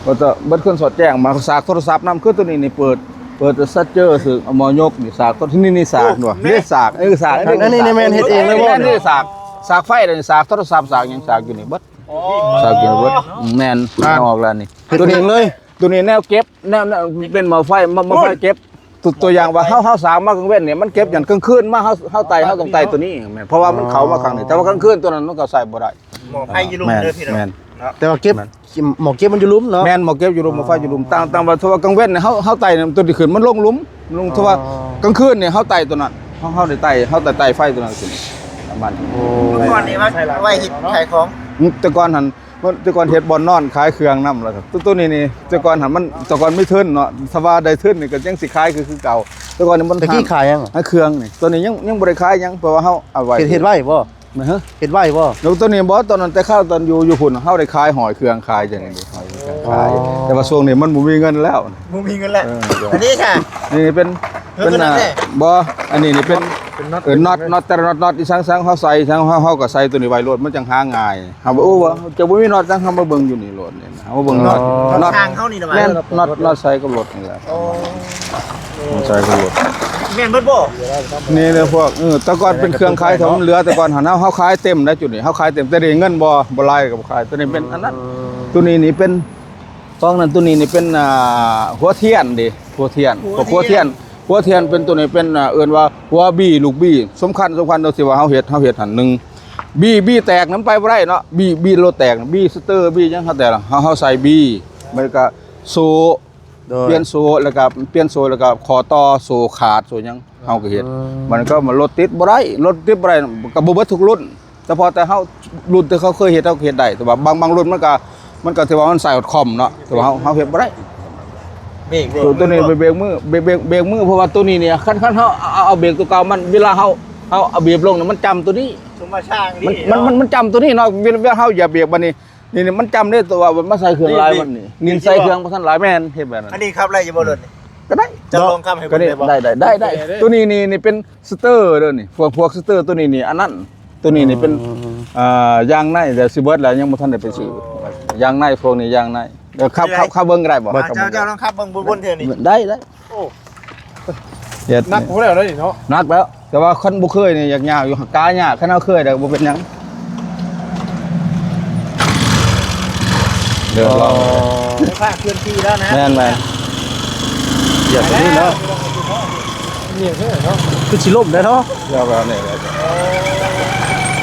ເບິດ ເບິດຄືນສອດແຈ້ງ ມາສາກໂທລະສັບນຳ ຄືຕົວນີ້ນີ້ເປີດ ເປີດຊາເຈີ ສາກໝໍ້ຍົກນີ້ ສາກຕົວນີ້ ນີ້ສາກ ໂອ້ ນີ້ສາກ ເອີ ສາກ ອັນນີ້ແມ່ນເຮັດເອງເລີຍບໍ່? ນີ້ສາກ ສາກໄຟ ສາກໂທລະສັບ ສາກຫຍັງ ສາກຢູ່ນີ້ເບິດ ອໍ ສາກຢູ່ນີ້ເບິດ ແມ່ນ ເຮັດເອງເລີຍ ອອກແລ້ວນີ້ ເຮັດເອງເລີຍ ຕົວນີ້ແນວເກັບ ແນວ ແນວ ເປັນໝໍ້ໄຟ ໝໍ້ ໝໍ້ໄຟເກັບ ຕົວ ຕົວຢ່າງວ່າເຮົາ ເຮົາສາກມາກາງເວັນນີ້ ມັນເກັບຫຍັງ ກາງຄືນມາເຮົາ ເຮົາໄຕ່ ເຮົາຕ້ອງໄຕ່ຕົວນີ້ ແມ່ນ ເພາະວ່າມັນເຂົ້າມາຂ້າງນີ້ ອໍ ແຕ່ວ່າກາງຄືນຕົວນັ້ນມັນກໍໃຊ້ບໍ່ໄດ້ ໝໍ້ໄຟຢູ່ລຸ່ມເດີພີ່ນ້ອງ ແມ່ນ ເນາະ ແຕ່ວ່າເກັບ ແມ່ນ ໝໍ້ເກັບມັນຢູ່ລຸ່ມເນາະ ແມ່ນ ໝໍ້ເກັບຢູ່ລຸ່ມ ໝໍ້ໄຟຢູ່ລຸ່ມ ຕ່າງ ຕ່າງວ່າ ຖ້າວ່າກາງເວັນນີ້ ເຮົາ ເຮົາໄຕ່ນີ້ ຕົວທີ່ຂຶ້ນມັນລົງລຸ່ມ ລົງ ອໍ ຖ້າວ່າກາງຄືນນີ້ ເຮົາໄຕ່ຕົວນັ້ນ ເຮົາ ເຮົາໄດ້ໄຕ່ ເຮົາໄດ້ໄຕ່ໄຟຕົວນັ້ນຂຶ້ນ ປະມານ ໂອ້ ເມື່ອກ່ອນນີ້ວ່າໄວ້ເຮັດຂາຍຂອງ ແຕ່ກ່ອນຫັ້ນ ແຕ່ກ່ອນເຮັດບ່ອນນອນຂາຍເຄື່ອງນຳ ແລ້ວກໍ ໂຕ ໂຕນີ້ນີ້ ແຕ່ກ່ອນຫັ້ນມັນ ແຕ່ກ່ອນມີທຶນເນາະ ຖ້າວ່າໄດ້ທຶນນີ້ກໍຍັງຊິຂາຍຄື ຄືເກົ່າ ແຕ່ກ່ອນນີ້ມັນ ແຕ່ກີ້ຂາຍຫຍັງ? ຂາຍເຄື່ອງນີ້ ໂຕນີ້ຍັງ ຍັງບໍ່ໄດ້ຂາຍຫຍັງ ເພາະວ່າເຮົາເອົາໄວ້ ເຮັດ ເຮັດໄວ້ບໍ່? ຮະ? ເຮັດໄວ້ບໍ່? ແລ້ວໂຕນີ້ບໍ່ ຕອນນັ້ນແຕ່ຄາວຕອນຢູ່ ຢູ່ພຸ້ນ ເຮົາໄດ້ຂາຍຫ້ອຍເຄື່ອງ ຂາຍຈັ່ງນີ້ ຫ້ອຍເຄື່ອງຂາຍ ອໍ ແຕ່ວ່າຊ່ວງນີ້ມັນບໍ່ມີເງິນແລ້ວ ບໍ່ມີເງິນແລ້ວ ເອີ ອັນນີ້ຄ່ະ ນີ້ເປັນ ເປັນ ບໍ່ ອັນນີ້ນີ້ເປັນ ເປັນນັອດ ເອີ ນັອດ ນັອດ ແຕ່ລະນັອດ ນັອດອີ່ສັງໆ ເຮົາໃສ່ອີ່ສັງ ເຮົາ ເຮົາກໍໃສ່ໂຕນີ້ໄວ້ໂລດ ມັນຈັ່ງຫາງ່າຍ ເຮົາວ່າ ໂອ້ ວ່າເຈົ້າບໍ່ມີນັອດຫຍັງ ເຮົາມາເບິ່ງຢູ່ນີ້ໂລດນີ້ນະ ເຮົາມາເບິ່ງນັອດ ອໍ ນັອດ ທາງເຮົານີ້ນະ ແມ່ນ ນັອດ ນັອດໃສ່ກັບລົດນີ້ແຫຼະ ອໍ ໃສ່ກັບລົດ ແມ່ນເບິດບໍ່? ນີ້ແຫຼະພວກ ເອີ ແຕ່ກ່ອນເປັນເຄື່ອງຂາຍ ຖ້າມັນເຫຼືອ ແຕ່ກ່ອນຫັ້ນ ເຮົາ ເຮົາຂາຍເຕັມໄດ໋ ຈຸດນີ້ ເຮົາຂາຍເຕັມ ແຕ່ໄດ້ເງິນບໍ່ ບໍ່ຫຼາຍກໍບໍ່ຂາຍ ໂຕນີ້ເປັນອັນນັ້ນ ໂຕນີ້ນີ້ເປັນ ຂອງນັ້ນ ໂຕນີ້ນີ້ເປັນ ອ່າ ຫົວທຽນເດ້ ຫົວທຽນ ຫົວທຽນ ຫົວທຽນ ຫົວທຽນເປັນໂຕນີ້ເປັນ ອ່າ ເອີ້ນວ່າຫົວບີ ລູກບີ ສຳຄັນ ສຳຄັນໂດຍທີ່ວ່າເຮົາເຮັດ ເຮົາເຮັດຫັ້ນ ໜຶ່ງ ບີ ບີແຕກນຳໄປບໍ່ໄດ້ເນາະ ບີ ບີລົດແຕກ ບີສະເຕີ ບີຫຍັງ ເຮົາແຕກ ເຮົາ ເຮົາໃສ່ບີ ມັນກໍໂສ້ ໂດຍ ປ່ຽນໂສ້ ແລ້ວກໍປ່ຽນໂສ້ ແລ້ວກໍຂໍ້ຕໍ່ໂສ້ຂາດ ໂສ້ຫຍັງ ເຮົາກໍເຮັດ ອືມ ມັນກໍ ມັນລົດຕິດບໍ່ໄດ້ ລົດຕິດບໍ່ໄດ້ ກໍບໍ່ເບິດທຸກລຸ້ນ ສະເພາະແຕ່ເຮົາ ລຸ້ນທີ່ເຂົາເຄີຍເຮັດ ເຮົາກໍເຮັດໄດ້ ແຕ່ວ່າບາງ ບາງລຸ້ນມັນກໍ ມັນກໍຖືວ່າມັນໃສ່ຄອມເນາະ ແຕ່ວ່າເຮົາ ເຮົາເຮັດບໍ່ໄດ້ ເບກ ເບກ ໂຕນີ້ ເບກມື ເບກ ເບກ ເບກມື ເພາະວ່າໂຕນີ້ນີ້ ຄັນ ຄັນເຮົາເອົາ ເອົາເບກໂຕເກົ່າມັນ ເວລາເຮົາ ເຮົາເອົາບີບລົງນີ້ ມັນຈ້ຳໂຕນີ້ ສົມວ່າຊ່າງນີ້ ມັນ ເນາະ ມັນ ມັນຈ້ຳໂຕນີ້ເນາະ ເວລາ ເວລາເຮົາຢາບເບກ ບາດນີ້ ນີ້ ນີ້ມັນຈ້ຳເດ້ ແຕ່ວ່າມາໃສ່ເຄື່ອງຫຼາຍ ນີ້ ມັນນີ້ ນີ້ໃສ່ເຄື່ອງບໍ່ທັນຫຼາຍ ແມ່ນ ເຮັດແບບນັ້ນ ອັນນີ້ຂັບໄດ້ຢູ່ບໍ່ລົດນີ້? ກໍໄດ້ ຈະລອງຂັບໃຫ້ເບິ່ງໄດ້ບໍ່? ໄດ້ ໄດ້ ໄດ້ ໄດ້ ໂຕນີ້ນີ້ ນີ້ເປັນ ສະເຕີເດີນີ້ ພວກ ພວກສະເຕີໂຕນີ້ນີ້ ອັນນັ້ນ ໂຕນີ້ນີ້ເປັນ ອ່າ ຢາງໃນ ແຕ່ຊິເບິດແລ້ວ ຍັງບໍ່ທັນໄດ້ໄປຊື້ ຢາງໃນ ພວກນີ້ຢາງໃນ ເດີ ຂັບ ຂັບ ຂັບເບິ່ງກໍໄດ້ບໍ່? ເຈົ້າ ເຈົ້າລອງຂັບເບິ່ງບົນໆເທື່ອນີ້ ໄດ້ ໄດ້ ໂອ້ ເຮັດ ໜັກ ນີ້ ພໍແລ້ວເດ້ນີ້ເນາະ ໜັກແລ້ວ ແຕ່ວ່າຄັນບໍ່ເຄີຍນີ້ຍາກໆຢູ່ ກາຍາກ ຄັນເຮົາເຄີຍແລ້ວບໍ່ເປັນຫຍັງ ເດີນລອງ ອໍ ໄຟຟ້າເຄື່ອນທີ່ແລ້ວນະ ແມ່ນໆ ຢຽບຕົວນີ້ເນາະ ນີ້ເດີເນາະ ຄືຊິລົ້ມໄດ້ເນາະ ຢຽບແລ້ວນີ້ ໂອ້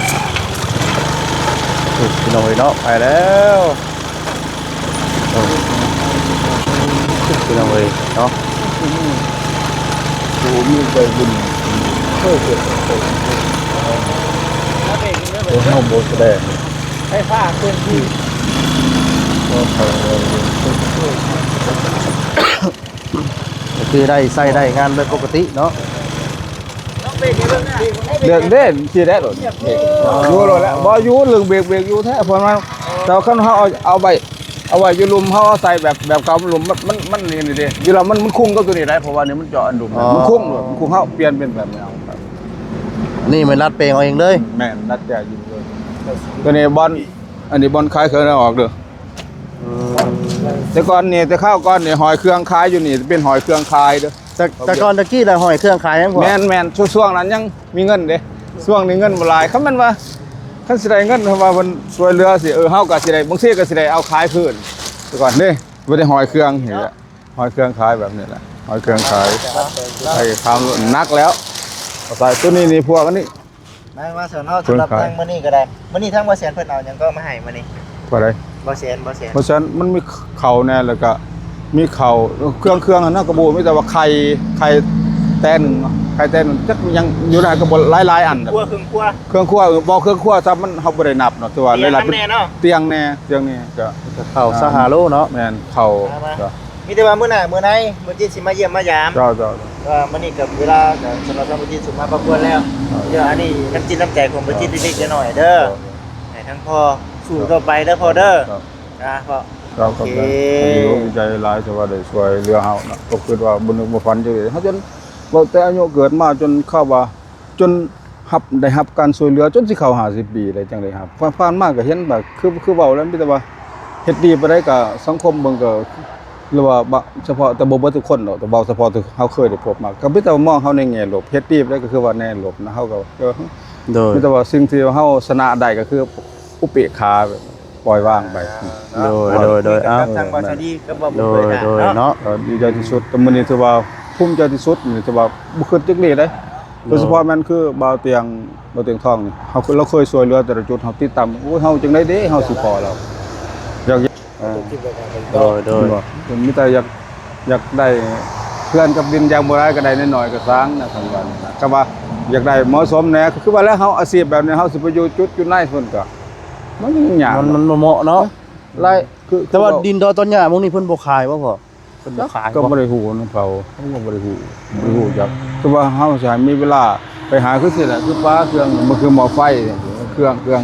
ພີ່ນ້ອງເອີຍເນາະ ໄປແລ້ວ ເອີ ພີ່ນ້ອງເອີຍເນາະ ໂອ້ ມີໃຈບຸນຊ່ວຍເກັບເອົາ ໂອ້ ເຮົາບໍ່ສະແດງ ໄຟຟ້າເຄື່ອນທີ່ ກໍຄືໄດ້ໃຊ້ໄດ້ງານໂດຍປົກກະຕິເນາະ ເບກໃຫ້ເບິ່ງນະ ເບກ ເບກ ເບກ ເບກ ທີ່ແລ້ວ ຢູ່ໂລດແລ້ວ ບໍ່ຢູ່ເລື່ອງເບກ ເບກຢູ່ແທ້ ເພາະວ່າ ແຕ່ວ່າຄັນເຮົາເອົາ ເອົາໄວ້ ເອົາໄວ້ຢູ່ລຸ່ມ ເຮົາເອົາໃສ່ແບບ ແບບເກົ່າ ມັນລຸ່ມ ມັນ ມັນ ມັນນີ້ນີ້ເດ້ ຢູ່ແລ້ວມັນ ມັນຄຸງກັບຕົວນີ້ໄດ້ ເພາະວ່ານີ້ມັນເຈາະອັນລຸ່ມ ອໍ ມັນຄຸງໂລດ ມັນຄຸງ ເຮົາປ່ຽນເປັນແບບນີ້ເອົາ ອັນນີ້ແມ່ນດັດແປງເອົາເອງເລີຍ ແມ່ນ ດັດແປງເອງເລີຍ ຕົວນີ້ບ່ອນ ອັນນີ້ບ່ອນຂາຍເຄື່ອງອອກເດີ ອືມ ແຕ່ກ່ອນນີ້ ແຕ່ຄາວກ່ອນນີ້ ຫ້ອຍເຄື່ອງຂາຍຢູ່ນີ້ ເປັນຫ້ອຍເຄື່ອງຂາຍເດີ ແຕ່ ແຕ່ກ່ອນຕະກີ້ນະ ຫ້ອຍເຄື່ອງຂາຍຫຍັງພວກ ແມ່ນໆ ຊ່ວງ ຊ່ວງນັ້ນຍັງມີເງິນເດ້ ຊ່ວງນີ້ເງິນບໍ່ຫຼາຍ ຄັນແມ່ນວ່າ ຄັນຊິໄດ້ເງິນ ເພາະວ່າເພິ່ນຊ່ວຍເຫຼືອຊິ ເອີ ເຮົາກໍຊິໄດ້ ບາງທີກໍຊິໄດ້ເອົາຂາຍຄືນ ແຕ່ກ່ອນເດ້ ບໍ່ໄດ້ຫ້ອຍເຄື່ອງນີ້ແຫຼະ ຫ້ອຍເຄື່ອງຂາຍແບບນີ້ແຫຼະ ຫ້ອຍເຄື່ອງຂາຍ ໃຫ້ຄວາມໜັກແລ້ວ ເອົາໃສ່ຕົວນີ້ນີ້ ພວກອັນນີ້ ມາ ມາສອນເນາະ ສຳລັບທາງມື້ນີ້ກໍໄດ້ ມື້ນີ້ທາງບໍ່ແສນເພິ່ນເອົາຫຍັງກໍມາໃຫ້ມື້ນີ້ ບໍ່ໄດ້ ບໍ່ແສນ ບໍ່ແສນ ບໍ່ແສນ ມັນມີເຂົ້າແດ່ ແລ້ວກໍມີເຂົ້າ ເຄື່ອງ ເຄື່ອງຫັ້ນນະ ກໍບໍ່ມີ ແຕ່ວ່າໄຂ່ ໄຂ່ແຕນ ໄຂ່ແຕນ ຈັກມີຫຍັງຢູ່ໃນຫັ້ນ ກໍບໍ່ ຫຼາຍໆອັນ ເຄື່ອງຄົວ ເຄື່ອງຄົວ ເອີ ບໍ່ ເຄື່ອງຄົວຊ້ຳ ມັນ ເຮົາບໍ່ໄດ້ນັບເນາະ ແຕ່ວ່າຫຼາຍໆ ຕຽງແດ່ເນາະ ຕຽງແດ່ ຕຽງແດ່ ກໍ ກໍເຂົ້າຊາວຫ້າໂລເນາະ ແມ່ນ ເຂົ້າ ມາ ກໍ ມີແຕ່ວ່າມື້ໜ້າມື້ໃນ ບໍ່ຈິດຊິມາຢ້ຽມມາຢາມ ເຈົ້າ ເຈົ້າ ເອີ ມື້ນີ້ກໍເວລາກໍສຳລັບທາງບໍ່ຈິດສຸມາພາຄວນແລ້ວ ເຈົ້າ ດຽວອັນນີ້ນ້ຳຈິດນ້ຳໃຈຂອງບໍ່ຈິດເລັກໆນ້ອຍໆເດີ ເຈົ້າ ໃຫ້ທັງພໍ່ສູ້ຕໍ່ໄປເດີພໍ່ເດີ ເຈົ້າ ນະພໍ່ ເຈົ້າ ໂອເຄ ຂອບໃຈ ດີອົກດີໃຈຫຼາຍທີ່ວ່າໄດ້ຊ່ວຍເຫຼືອເຮົາເນາະ ກໍຄິດວ່າບໍ່ນຶກບໍ່ຝັນຈັ່ງໃດ ເຮົາຈົນ ເວົ້າແຕ່ອາຍຸເກີດມາຈົນເຂົ້າວ່າ ຈົນຮັບ ໄດ້ຮັບການຊ່ວຍເຫຼືອຈົນຊິເຂົ້າຫ້າສິບປີແລ້ວ ຈັ່ງໄດ້ຮັບ ຜ່ານ ຜ່ານມາກໍເຫັນວ່າ ຄື ຄືເວົ້າແລ້ວ ມີແຕ່ວ່າເຮັດດີປານໃດກໍສັງຄົມເບິ່ງກໍ ຫຼືວ່າ ສະເພາະ ແຕ່ບໍ່ເບິດທຸກຄົນດອກ ແຕ່ເວົ້າສະເພາະທີ່ເຮົາເຄີຍໄດ້ພົບມາ ກໍມີແຕ່ວ່າມອງເຮົາໃນແງ່ລົບ ເຮັດດີປານໃດກໍຄືວ່າແງ່ລົບນະ ເຮົາກໍ ເອີ ໂດຍ ມີແຕ່ວ່າສິ່ງທີ່ເຮົາຊະນະໄດ້ກໍຄືອຸເບກຂາ ປ່ອຍວາງໄປ ໂດຍ ໂດຍ ໂດຍ ເອົາ ທາງບ່າວຊາລີກັບບ່າວບຸນເຜີຍນະ ໂດຍ ເນາະ ເນາະ ກໍດີໃຈທີ່ສຸດ ແຕ່ມື້ນີ້ຖືວ່າພູມໃຈທີ່ສຸດ ນີ້ຖືວ່າບໍ່ຄິດຈັກນີ້ເດ້ ໂດຍ ໂດຍສະເພາະແມ່ນຄືບ່າວຕຽງ ບ່າວຕຽງທອງນີ້ ເຮົາ ລາວເຄີຍຊ່ວຍເຫຼືອແຕ່ລະຈຸດ ເຮົາຕິດຕາມ ໂອ້ຍ ເຮົາຈັ່ງໃດເດ້ ເຮົາຊິພໍ້ລາວ ຢາກ ເອີ ໂດຍ ໂດຍ ເຫັນບໍ່ ເພິ່ນມີແຕ່ຢາກ ຢາກໄດ້ເຮືອນກັບດິນ ຢ່າງບໍ່ຫຼາຍກໍໄດ້ໜ້ອຍໆກໍຊ່າງນະ ຄັນວ່າ ກໍວ່າຢາກໄດ້ເໝາະສົມແດ່ ຄືວ່າແລ້ວ ເຮົາອາຊີບແບບນີ້ ເຮົາຊິໄປຢູ່ຈຸດຢູ່ໃນເພິ່ນກໍ ມັນຍາກ ມັນ ມັນບໍ່ເໝາະເນາະ ຫຼາຍ ຄື ແຕ່ວ່າ ຄືວ່າ ດິນດອນຕອນຫຍ້າໝ່ອງນີ້ເພິ່ນບໍ່ຂາຍບໍ່ພໍ່? ເພິ່ນບໍ່ຂາຍ ກໍບໍ່ ບໍ່ໄດ້ຮູ້ນຳເຂົາ ເຮົາກໍບໍ່ໄດ້ຮູ້ ບໍ່ໄດ້ຮູ້ຈັກ ຄືວ່າເຮົາຊິໃຫ້ມີເວລາໄປຫາ ຄືຊີ້ແຫຼະ ຄືປາເຄື່ອງ ມັນຄືໝໍ້ໄຟ ເຄື່ອງ ເຄື່ອງ